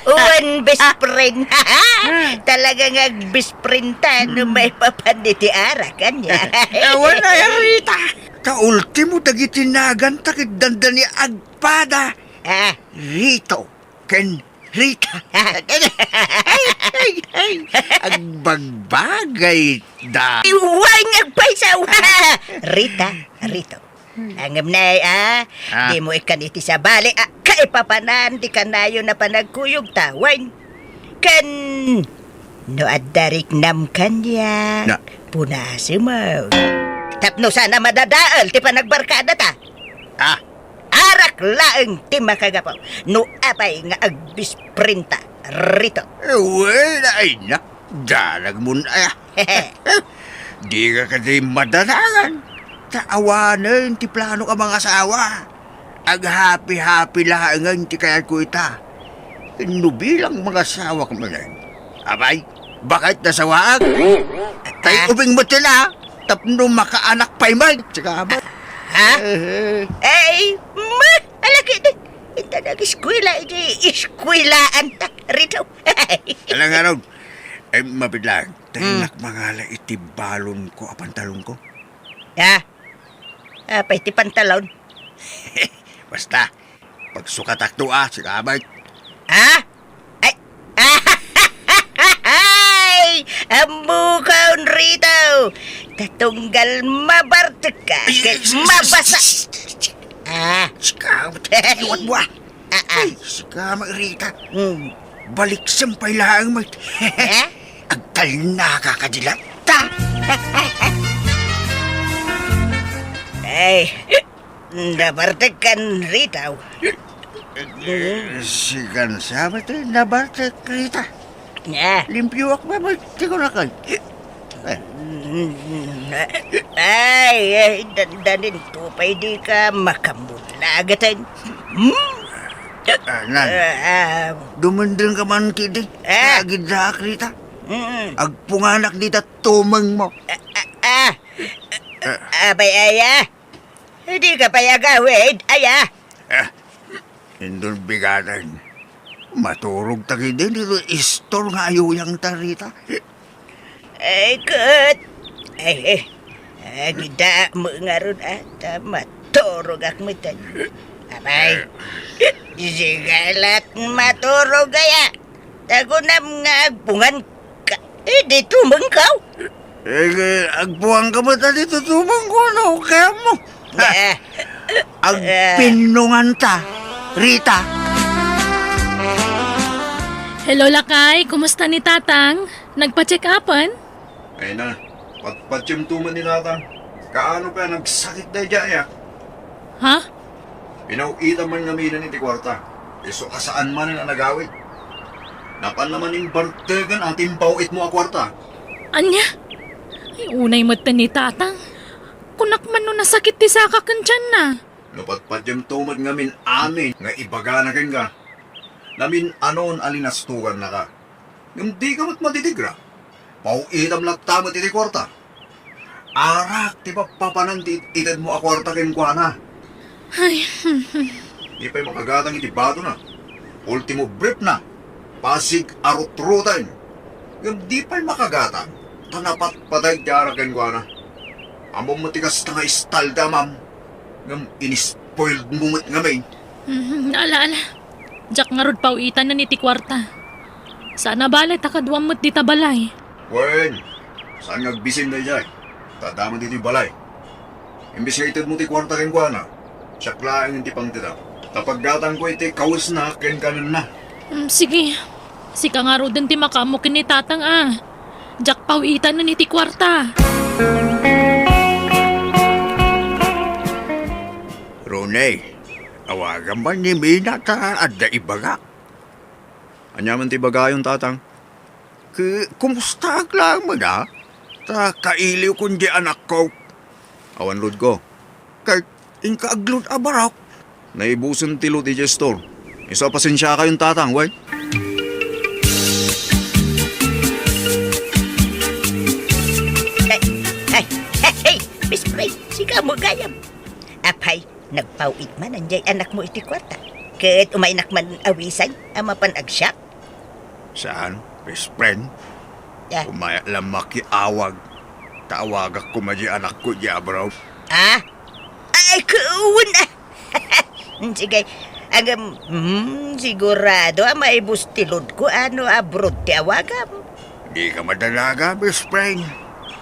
Wen, best friend. Talaga nga best friend ta, no maipapan iti arak, ania? Wen, ay, Rita. Ta ultimo, dagiti naganta ket dandani agpada. Ah. Rito ken Rita. Ay, ay, ay. Agbagbagay da. Wen, agpaysaw. Rita, Rito. Ngem nay, ah, ah, dimo ikkan iti sabali, ah, kaipapanan ti kanayon a panagkuyogta, wen. Ken no adda riknam kaniak, na, punasem. Tapno saan a madadael ti panagbarkadata. Ah. Arak laeng ti makagapu. No apay nga agbest friendta, Rito? Eh, wen, ay na. Dalagmon aya. Dika kadi madanagan. Ta awanen ti planok a mangasawa. Aghapi-hapi laengen ti kayatko ita. No bilang mangasawak manen. Apay, baket nasawaak. Tay ubing met ken, ah, tapno makaanak pay met. Sika met. Ha? Eh. Ay, ma, alaki di. Inta nag-eskwela iti eskwelaan ta, Rito. Alang ngarud, eh, mabit lang. Hmm. Tay nakmangala iti balonko a pantalonko. Ha? Apay ti pantalon? Basta, pagsukatakto a, sika met. Ha? Ay, ay, ammokon, Rito. Ta tunggal mabartekka, ay, ket ay, mabasa. Ay, ah. Sika met, liwat mo, ah. Ah, ah. Ay, sika met, Rita. Hmm. Baliksem pay laeng met. Eh? Agtalnaka kadi latta. Ay, nabartekkan, Rito. Eh, sikan sa met ti nabartek, Rita. Ah. Limpioak met ti kunakon. Eh. Ay, ay, dandanin to pay dika makamulagaten. Hmm? Ah, nan. Ah, ah. Dumundeng ka man kidi. Ah. Agiddaak, Rita. Mm. Agpunganak dita tumeng mo. Ah, ah, ah. Ah. Apay aya? Dika pay agawid, aya? Ah. Inton bigaten, maturog ta kidi ditoy istor nga ayuyang ta, Rita. Ay, ket, ay, eh, agiddaak met ngarud, ah, ta maturogak metten. Apay, sika lat maturog aya. Ta kunam nga agpungan ka, idi tumengkaw. Eh, agpungan ka met, adi tutumeng ko, ano, kaya mo. Eh. Agpinnungan ta, Rita. Hello, lakay. Kumusta ni Tatang? Nagpa-check-upan? Ay na, patpatiem to met ni Tatang. Kaano pay a nagsakit daydiay, ah? Ha? Pinaw-itam man ngamin iti kuarta. Isu a saan manen a nagawid. Napan naman imbarteken a ti impaw-itmo a kuarta. Ania? Ay, unay met ni Tatang. Kunak man no nasakit ti saka ken tianna. No patpatiem to met ngamin amin nga ibagana kenka, namin-anon a linastogannaka. Ngem dika met madidikra. Paw-itam latta met iti kuarta. Arak ti pappapanan ti it-itedmo a kuarta kenkuana. Ay. Di pay makagatang iti batona. Ultimo briefna, pasig a rutruten. Ngem di pay makagatang, ta napatpateg ti arak kenkuana. Ammom met ti kasta nga istalda, ma'am. Ngem inispoiled mo met ngamin. Mhm, ala, ala. Diak ngarud paw-itanen iti kuarta. Saan a bale ta kaduam met dita balay. Wen, saan nga agbisin daydiay? Ta adda met iti balay. Imbes nga itedmo ti kuarta kenkuana, siak laeng ti pangtedam. Ta paggatangko iti kawesna ken kanenna. Mm, sige. Sika ngaruden ti makaammo ken ni Tatang a. Diak paw-itanen iti kuarta. Roney, awagam man ni Mina ta adda ibagak. Ania man ti ibagayon, Tatang? Ki-, kumustaak laeng met a? Ta kailiwkon di anakko. Awan loadko. Ket inka agload a barok. Naibusen ti load idiay store. Isu a pasensiakayon, Tatang, wen? Ay, ay, hey, hey, Miss Pray, sika mo gayam. Apay, nagpaw-it man andiay anakmo iti kuarta. Ket umaynak man awisan a mapan agsiak. Saan, best friend? Ah. Umayak lang makiawag. Ta awagak koma di anakko, di abroad. Ah? Ay, kuwan, ah. Sige. Agam, hmm, sigurado a maibus ti load ko, ano, abroad ti awagam. Di ka madanaga, best friend.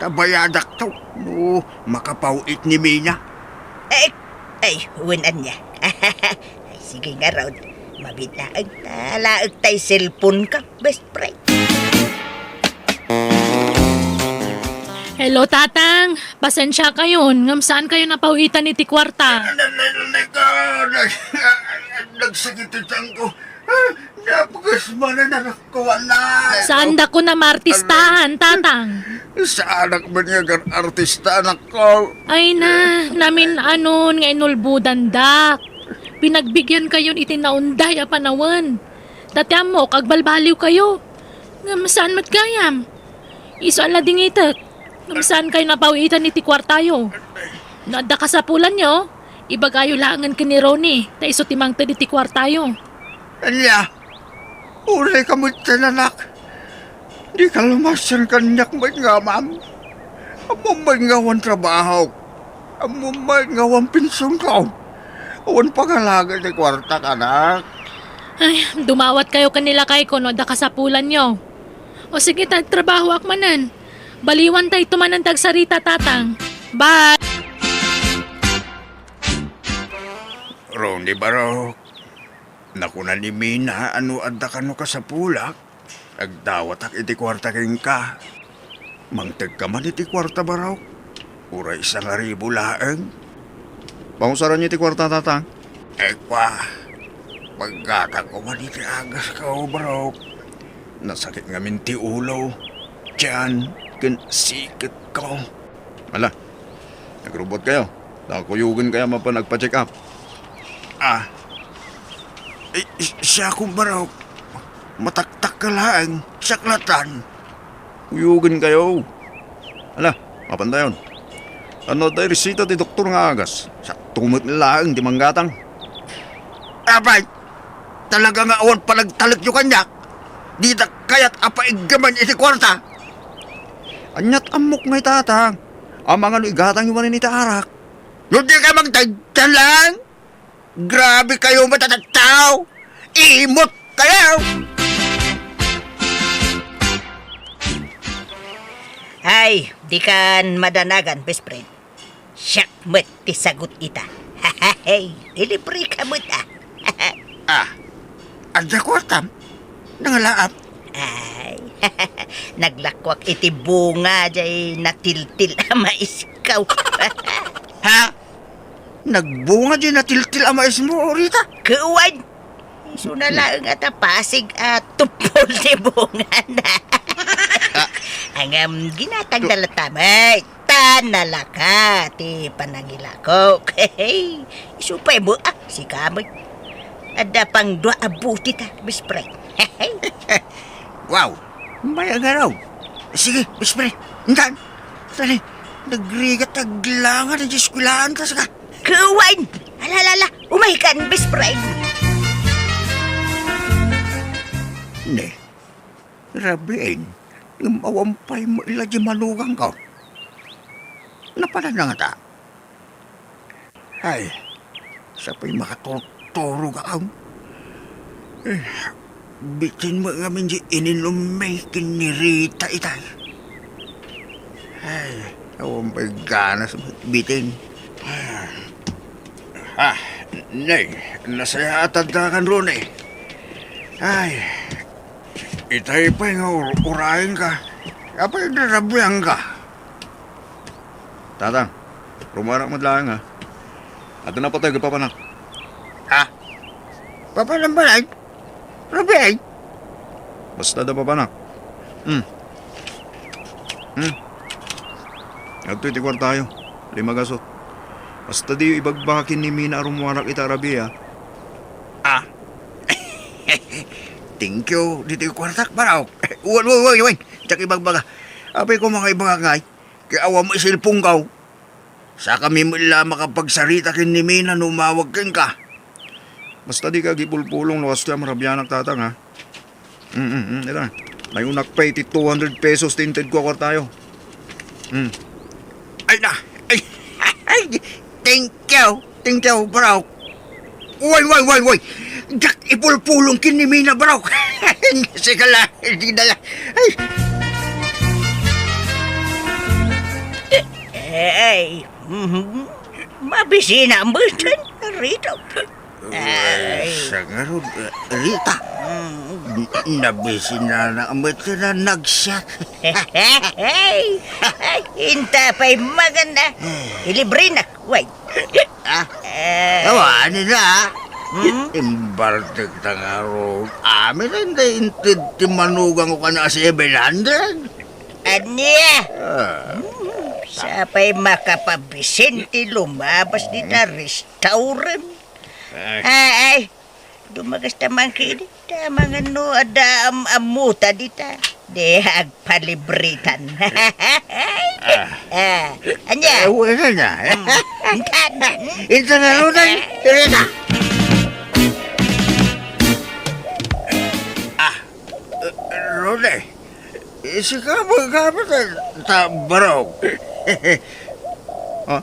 Ta bayadak to. No, makapaw-it ni Mina. Ay, ay, wen ania. Ay, sige ngarud. Mabit laeng ta laeng tay cellphone ka, best friend. Hello, Tatang. Pasensiakayon, ngem saan kayo napaw-itan iti kuarta? Na-, na-, na-, nag-, nag-, nagsakit ti tiyan ko. Ah, napagas man ang anak ko, anak. Saan da ko na maartistahan, Tatang? Saanak man nga agarartista, anak ko. Ay na, namin-anon nga inulbodan, dak. Pinagbigyan kayon iti naunday a panawen. Ta ti ammok, agbalbaliw kayo. Ngem saan met gayam? Isu a ladingitek. Ngem saan kayo napaw-itan iti kuartayo? No adda kasapulanyo, ibagayo laengen ken ni Ronnie, ta isu ti mangted iti kuartayo. Ania? Uray ka met, anak. Di ka lumasen kaniak met nga amam. Ammom met nga awan trabahok. Ammom met nga awan pensionko. Awan pangalaga ti kuartak, anak. Ay, dumawat kayo ken ni lakayko no adda kasapulanyo. O sige, ta agtrabahoak manen. Baliwan tayo manen ti agsarita, Tatang. Bye! Ronnie Barok, nakuna ni Mina a no adda kano kasapulak, agdawatak iti kuarta kenka. Mangtegka man iti kuarta, Barok. Uray sangaribu laeng. Pangusaranyo iti kuarta, Tatang? Ekwa, paggatangko man iti agasko, Barok. Nasakit ngamin ti ulo, tiyan, ken siketko. Ala, nagrubot kayo. Ta kuyogen kayo mapan agpa-check up. Ah. Eh, si-, siak, Barok. Mataktak ka laeng. Siak latan. Kuyogen kayo. Ala, mapan tayon. Ano tayo resita ti doktor nga agas? Sakto met laeng ti manggatang. Apay, talaga nga awan panagtalekyo kaniak. Dita kayat a paiggaman iti kuarta. Aniat ammok nga itata. Amangan no igatang iti arak. No di ka mangtagdan lang? Grabe kayo matatattao! Imot kayo! Ay, di kan madanagan, best friend. Siak met ti sagut ita. Hey, ilibre ka met, ah. Ah, adda kuartam? Nangalaap? Ay, naglakuak iti bunga jay natiltil a maiskaw. Ha? Nagbunga jay natiltil a mais mo, Rita? Kuwan! Suna laeng a ta pasig a tupol ti bungana. Ah. Angam ginatang tu- dalatama. Ta nalaka ti panangilako. Isu pay mo, ah, sika met. Adda pang dua a buti ta, best friend. Wow, may agaraw. Sige, best friend, intan. Dali, nagrigat aglangan ang eskwelahan ta, saka. Kuwan! Alalala, umay kan, best friend. Ne, rabiin, ngem awan pay mo ila di manugang ko. Napanan na nga ta. Ay, sapay makaturturog ak. Eh, bitin mo ngamin di ininum mi ken ni Rita itay. Ay, awan pay ganas bitin. Ah, nay, nasayaatan ka kan Rune. Ay, itay pay nga ur-, urayen ka. Apay, narabian ka. Tatang, rumarak met laeng, ha? Adda napatay ket papanak. Ha? Papanak ba, Nay? Rabiay? Basta da papanak. Hmm. Hmm. Adtoy ti kuartayo. Lima gasot. Basta diyo ibagbaga ken ni Mina a rummuarak ita a rabii, a. Ah. Thank you. Ditoy kuartak, Baraok. Wen, wen, wen, wen. Diak ibagbaga. Apay ko mangibagak ngay. Kay awan met cellphone ko. Sakami met la makapagsarita ken ni Mina no umawag kenka. Basta dika agipulpulong no kastoy a marabianak, Tatang, ha? Mm, mm, mm, ita. Mayunak pay ti two hundred pesos ti intedko a kuartayo. Mm. Ay na! Ay! Ay! Thank you! Thank you, bro! Way, way, way, way! Diak ipulpulong ken ni Mina, bro! Sige la, di na la. Ay! Ay, mhm. Mabisina met, Rita. Ay, ay, sangarud, eh, Rita. Mm. N-, nabisina na met na nagsiak. Ay, ay, inta pay maganda. Ilibre na. Way. Ah? Eh. Awan na. Hmm? Imbartek ta ngarud. Amin, hindi inted ti manugang ko kana seven hundred. Ania? Ah. Hmm, sapay makapabisin ti lumabas dita restaurant. Ay. Ay, ay. Dumagas ta man kadi. Tama nga no, adda am-, ammuta dita. Di agpalibritan. Ah. Ah, ania? Eh, wala na. Hmm. Inta na, Roday. Diri na. Ah, eh, Roday. Eh, sika, magkapit, eh, ta-, barok. Ah?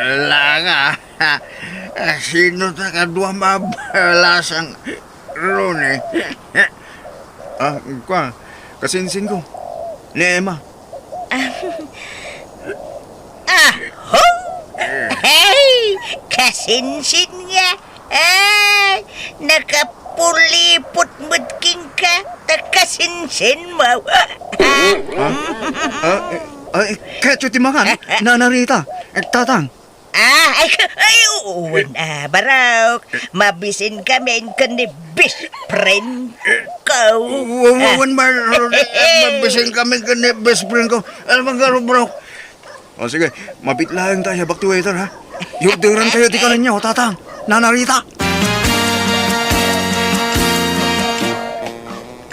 Langa, sino ta kadua mabalasang Rune? Ah, kwa, kasinsin ko. Ni Emma. Aho! Hey! Kasinsin nga! Ay, nakapulipot met kenka, ta kasinsin mo. Ha? Ah, eh, ah, eh, kayato ti mangan, Nana Rita, eh, Tatang. Ah, ay, ay, oo, wen, ah, barok. Mabisin kami ken ni best friend ko. Wa-, wa-, Ah. wen, mar-, eh, mabisin kami ken ni best friend ko. Ano bang garo, bro? O sige, mabit laeng tayo, back to waiter, ha? Yurderan tayo ti kanenyo, Tatang. Nana Rita.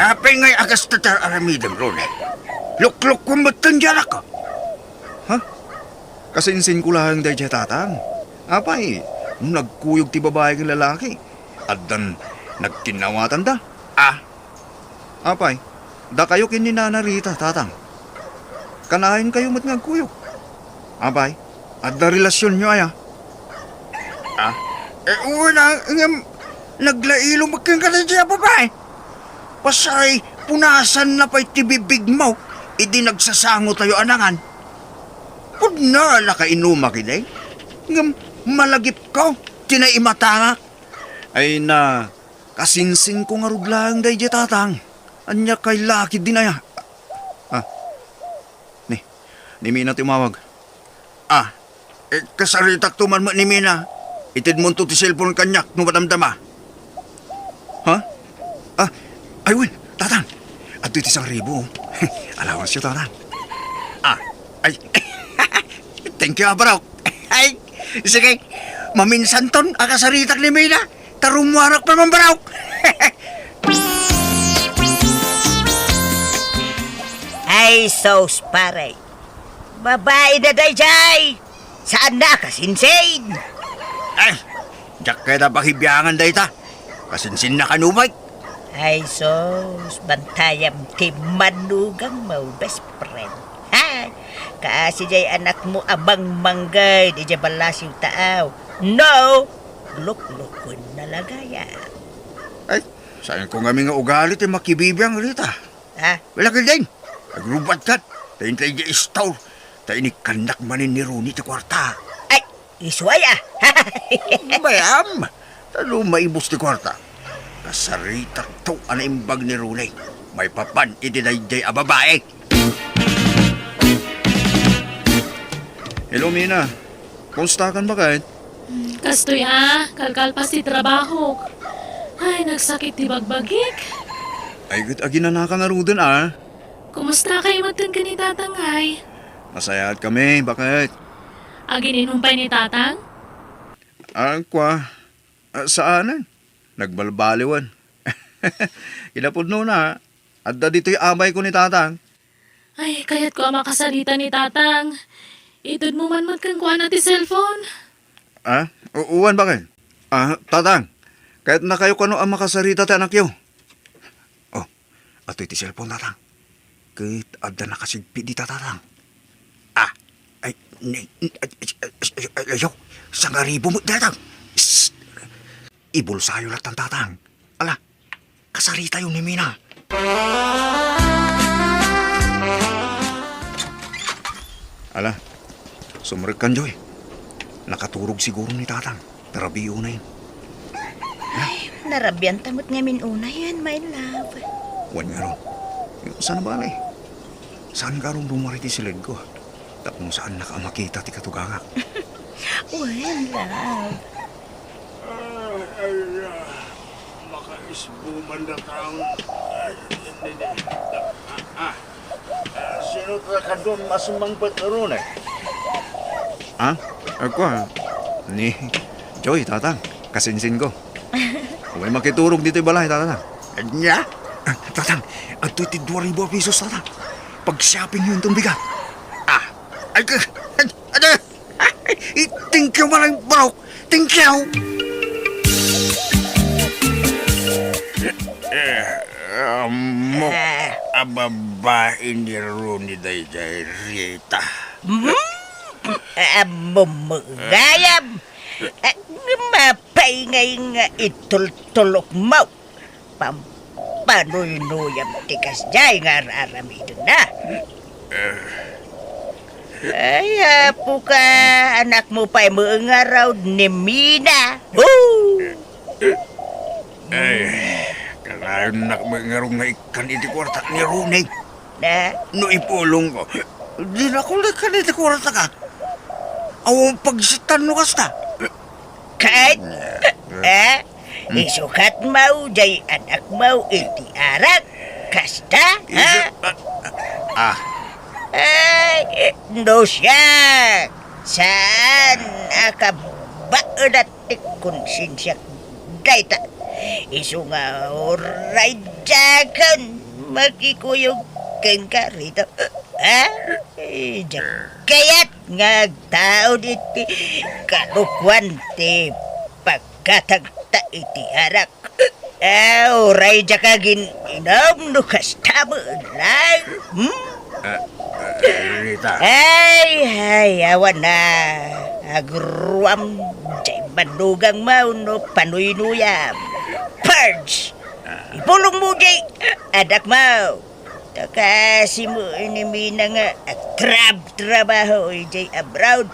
Apay ngay a kasta ti aramidem, Rune? Luklukko met ti anak ko. Ha? Kasinsin ko laeng daydiay, Tatang. Apay, nagkuyog ti babai ken lalaki. Addan nagkinnawatanda. Ah, Apay, dakayo ken ni Nana Rita, Tatang. Kanayon kayo met nga agkuyog. Apay, adda relasionyo aya? Ah, eh, wala, ngem, naglailo met kenka daydiay a babai. Pasay, punasanna pay ti bibigmo, idi nagsasango tayo a nangan. Pudno a nakainumak idi. Ngem, malagipko, ti naimatanga. Ay na, Kasinsin ko ngarud laeng daydiay, Tatang. Ania kay laki din aya? Ah. Ni, ni Mina ti umawag. Ah, eh, kasaritakto man met ni Mina. Itedmonto ti cellphone kaniak no madamdama. Ha? Ah, ay, wen, Tatang. Adtoy ti sangribu. Allowance yo, Tatang. Ah, ay. Thank you, ah, bro. Ay, sige. Maminsanton a kasaritak ni Mina. Ta rummuarak pay man, bro. Ay, sus, pare. Babai na daydiay. Saan na kasinsin? Ay, diak kayat a pakibiangan dayta. Kasinsinna kano met. Ay, sus, bantayam ti manugangmo, best friend. Ha? Kaasi jay anakmo a mangmangged idiay ballasiw taaw. No, luklukonna la gayam. Ay, saanko ngamin nga ugali ti makibibiang, Rita. Ha? Wala ka din. Agrubat kat. Ta intay di istor. Ta inikkannak manen ni Ronnie ti kuarta. Ay, isu aya. Bayam. Ta no maibus ti kuarta, kasaritakto a naimbag ni Ronnie. Maipapan iti daydiay a babai. Hello, Mina. Kumustakan, baket? Kastoy a, kalkalpas ti trabahok. Ay, nagsakit ti bagbagik. Ay, ket aginanaka ngaruden a. Kumusta kayo met ken ni Tatang, ay? Masayaat kami, baket. Agin-inom pay ni Tatang? Ah, kua, ah, saanen. Nagbalbaliwen. Kinapudnona, adda ditoy abayko ni Tatang. Ay, kayatko a makasarita ni Tatang. Itedmo man met kenkuana ti cellphone. Ah? U-, uwan, baket. Ah, Tatang, kayatnakayo kano a makasarita ti anakyo? Oh, atoy ti cellphone, Tatang. Ket adda nakasigpit dita, Tatang. Ah, ay, ni, ni, ay, ay, ay, ay, ayo, sangaribu met, Tatang. Psst! Ibulsayo lattan, Tatang. Ala, kasaritayo ni Mina. Ala, sumrekkan, Joy. Nakaturog siguro ni Tatang. Tarabiunayen. Ay, narabianta met ngamin unayen, my love. Wen ngarud. Saan bale? Saan ngarud rummuar iti siledko? Tapno saannaka a makita ti katugangak. Wen, love. Ah, ay, ah, makaisbo man datang. Ay, hindi, hindi. Ah, ah. Ah, sino ta kadun mas mangpet, Rune? Ah? Ako, ah. Ni Joy, Tatang. Kasinsin ko. Umay makiturog ditoy balay, Tatang. Anya? Ah, Tatang, adtoy ti dua ribu a pesos, Tatang. Pag-shopping yun itong bigat. Ah, ay, ay, ay, ay, thank you, Manang Barok. Thank you. Eh, ammok a babae ni Ronnie daydiay, Rita. Hmm? Ammom gayam. Ah, mapay ngay nga itultulokmo. Pampanuynuyam ti kasdiay nga ar-aramidenna. Ay, apo ka, anakmo pay met ngarud ni Mina. Hoo! Ay, kanayon nak met ngarud nga ikkan iti kuartak ni Ronnie. Na? No ipulongko, dinakon ikkan iti kuartak. Awan pagsitan no kasta. Ket, eh, isukatmo jay anakmo iti arak, kasta, ha? Isu-, ah, ah. Ay, no siak, saan a kabaelat ti konsensiak dayta? Isu nga uray diakon makikuyog kenka, Rita. Ha? Diak kayat nga agtaud iti kalukoan ti pagkatagta iti arak. Ah, uray diak agin-inum no kasta met lang. Hmm? Ah, ah, Rita. Ay, ay, awan a. Agruam jay bannugangmo no panuynuyam. Purge! Ipulongmo jay anakmo. Ta kasimo ni Mina nga agtrab-trabaho idiay abroad.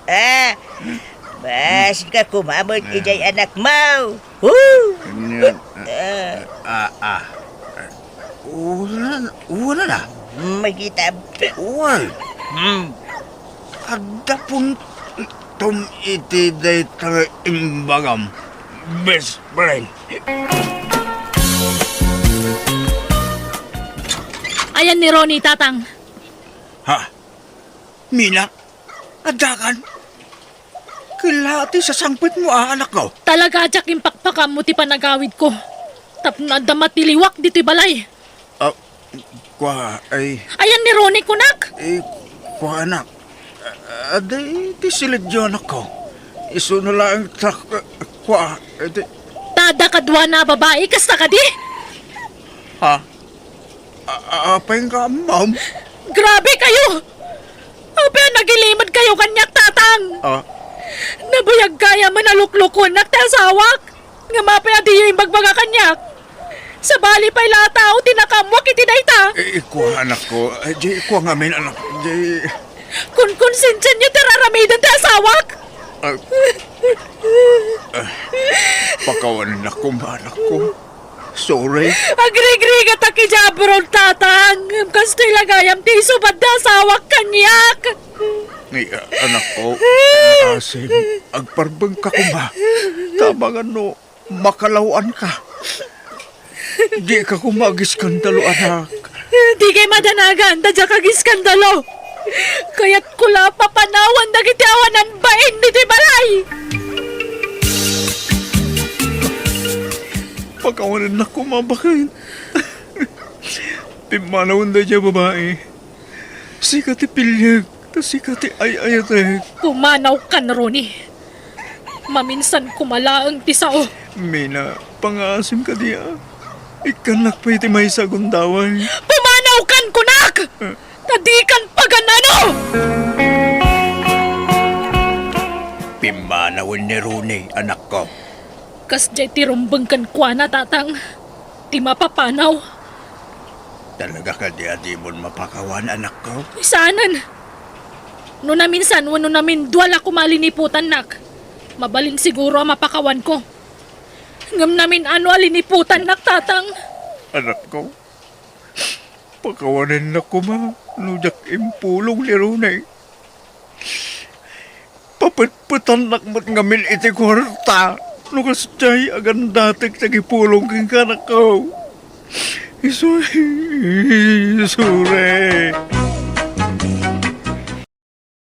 Ah, basika koma met idiay anakmo. Woo! Ania, ah, ah, ah. Wala, wala na. Makita. Wala. Hmm. Adda puntom iti dayta nga imbagam, best friend. Ayan ni Ronnie, Tatang. Ha? Mina? Addakan? Kella ti sasangpetmo a anakko? Talaga a diak impakpakammo ti panagawidko. Tapno adda matiliwak ditoy balay. Ah, kua, ay. Ayan ni Ronnie, kunak? Eh, kua, anak. Ah, adda iti siledyo, anakko. Isuno laeng ta, kua, iti. Ta adda kaduana a babai, kasta kadi? Ha? A-, a-, apay nga ammom? Grabe kayo! Apay a nagilimed kayo kaniak, Tatang? Ah. Nabayag gayam a naluklokonak ti asawak. Ngem apay a diyo imbagbaga kaniak? Sabali pay la a tao ti nakammuak iti dayta. Eh, kua, anakko. Eh, di, kua ngamin, anak. Di. Konkonsensianyo ti ar-aramiden ti asawak. Ah. Ah. Pakawannak koma, anakko. Sorry. Agrigrigatak idiay abroad, Tatang. Ngem kastoy la gayam ti isubad ti asawak kaniak. Ni, ah, anakko, asim, agparbengka koma. Tabangan no makalaw-anka. Dika koma agiskandalo, anak. Dikay madanagan ta diak agiskandalo. Kayatko la a papanawan dagiti awan a bain ditoy balay. Pakawanennak koma baket. Pimmanawen daydiay a babai. Sika ti piliek, ta sika ti ay-ayatek. Pumanawkan, Ronnie. Maminsan koma laeng ti sao. Mina, pangaasim kadi a. Ikkannak pay ti maysa a gundaway. Pumanawkan, kunak! Eh. Ta dikan pagan-ano! Pimmanawen ni Ronnie, anakko. Kasdiay ti rumbeng kenkuana, tatang. Ti mapapanaw. Talaga kadi a dimon mapakawan, anakko? Saanen. No naminsan wenno namindua la koma a liniputannak, mabalin siguro a mapakawanko. Ngem namin-ano a liniputannak, tatang. Anakko, pakawanennak koma no diak impulong ni Ronnie. Papetpetannak met ngamin iti kuarta no kasdiay a gandatek ti agipulong kenka, anakko. Isu-, isure.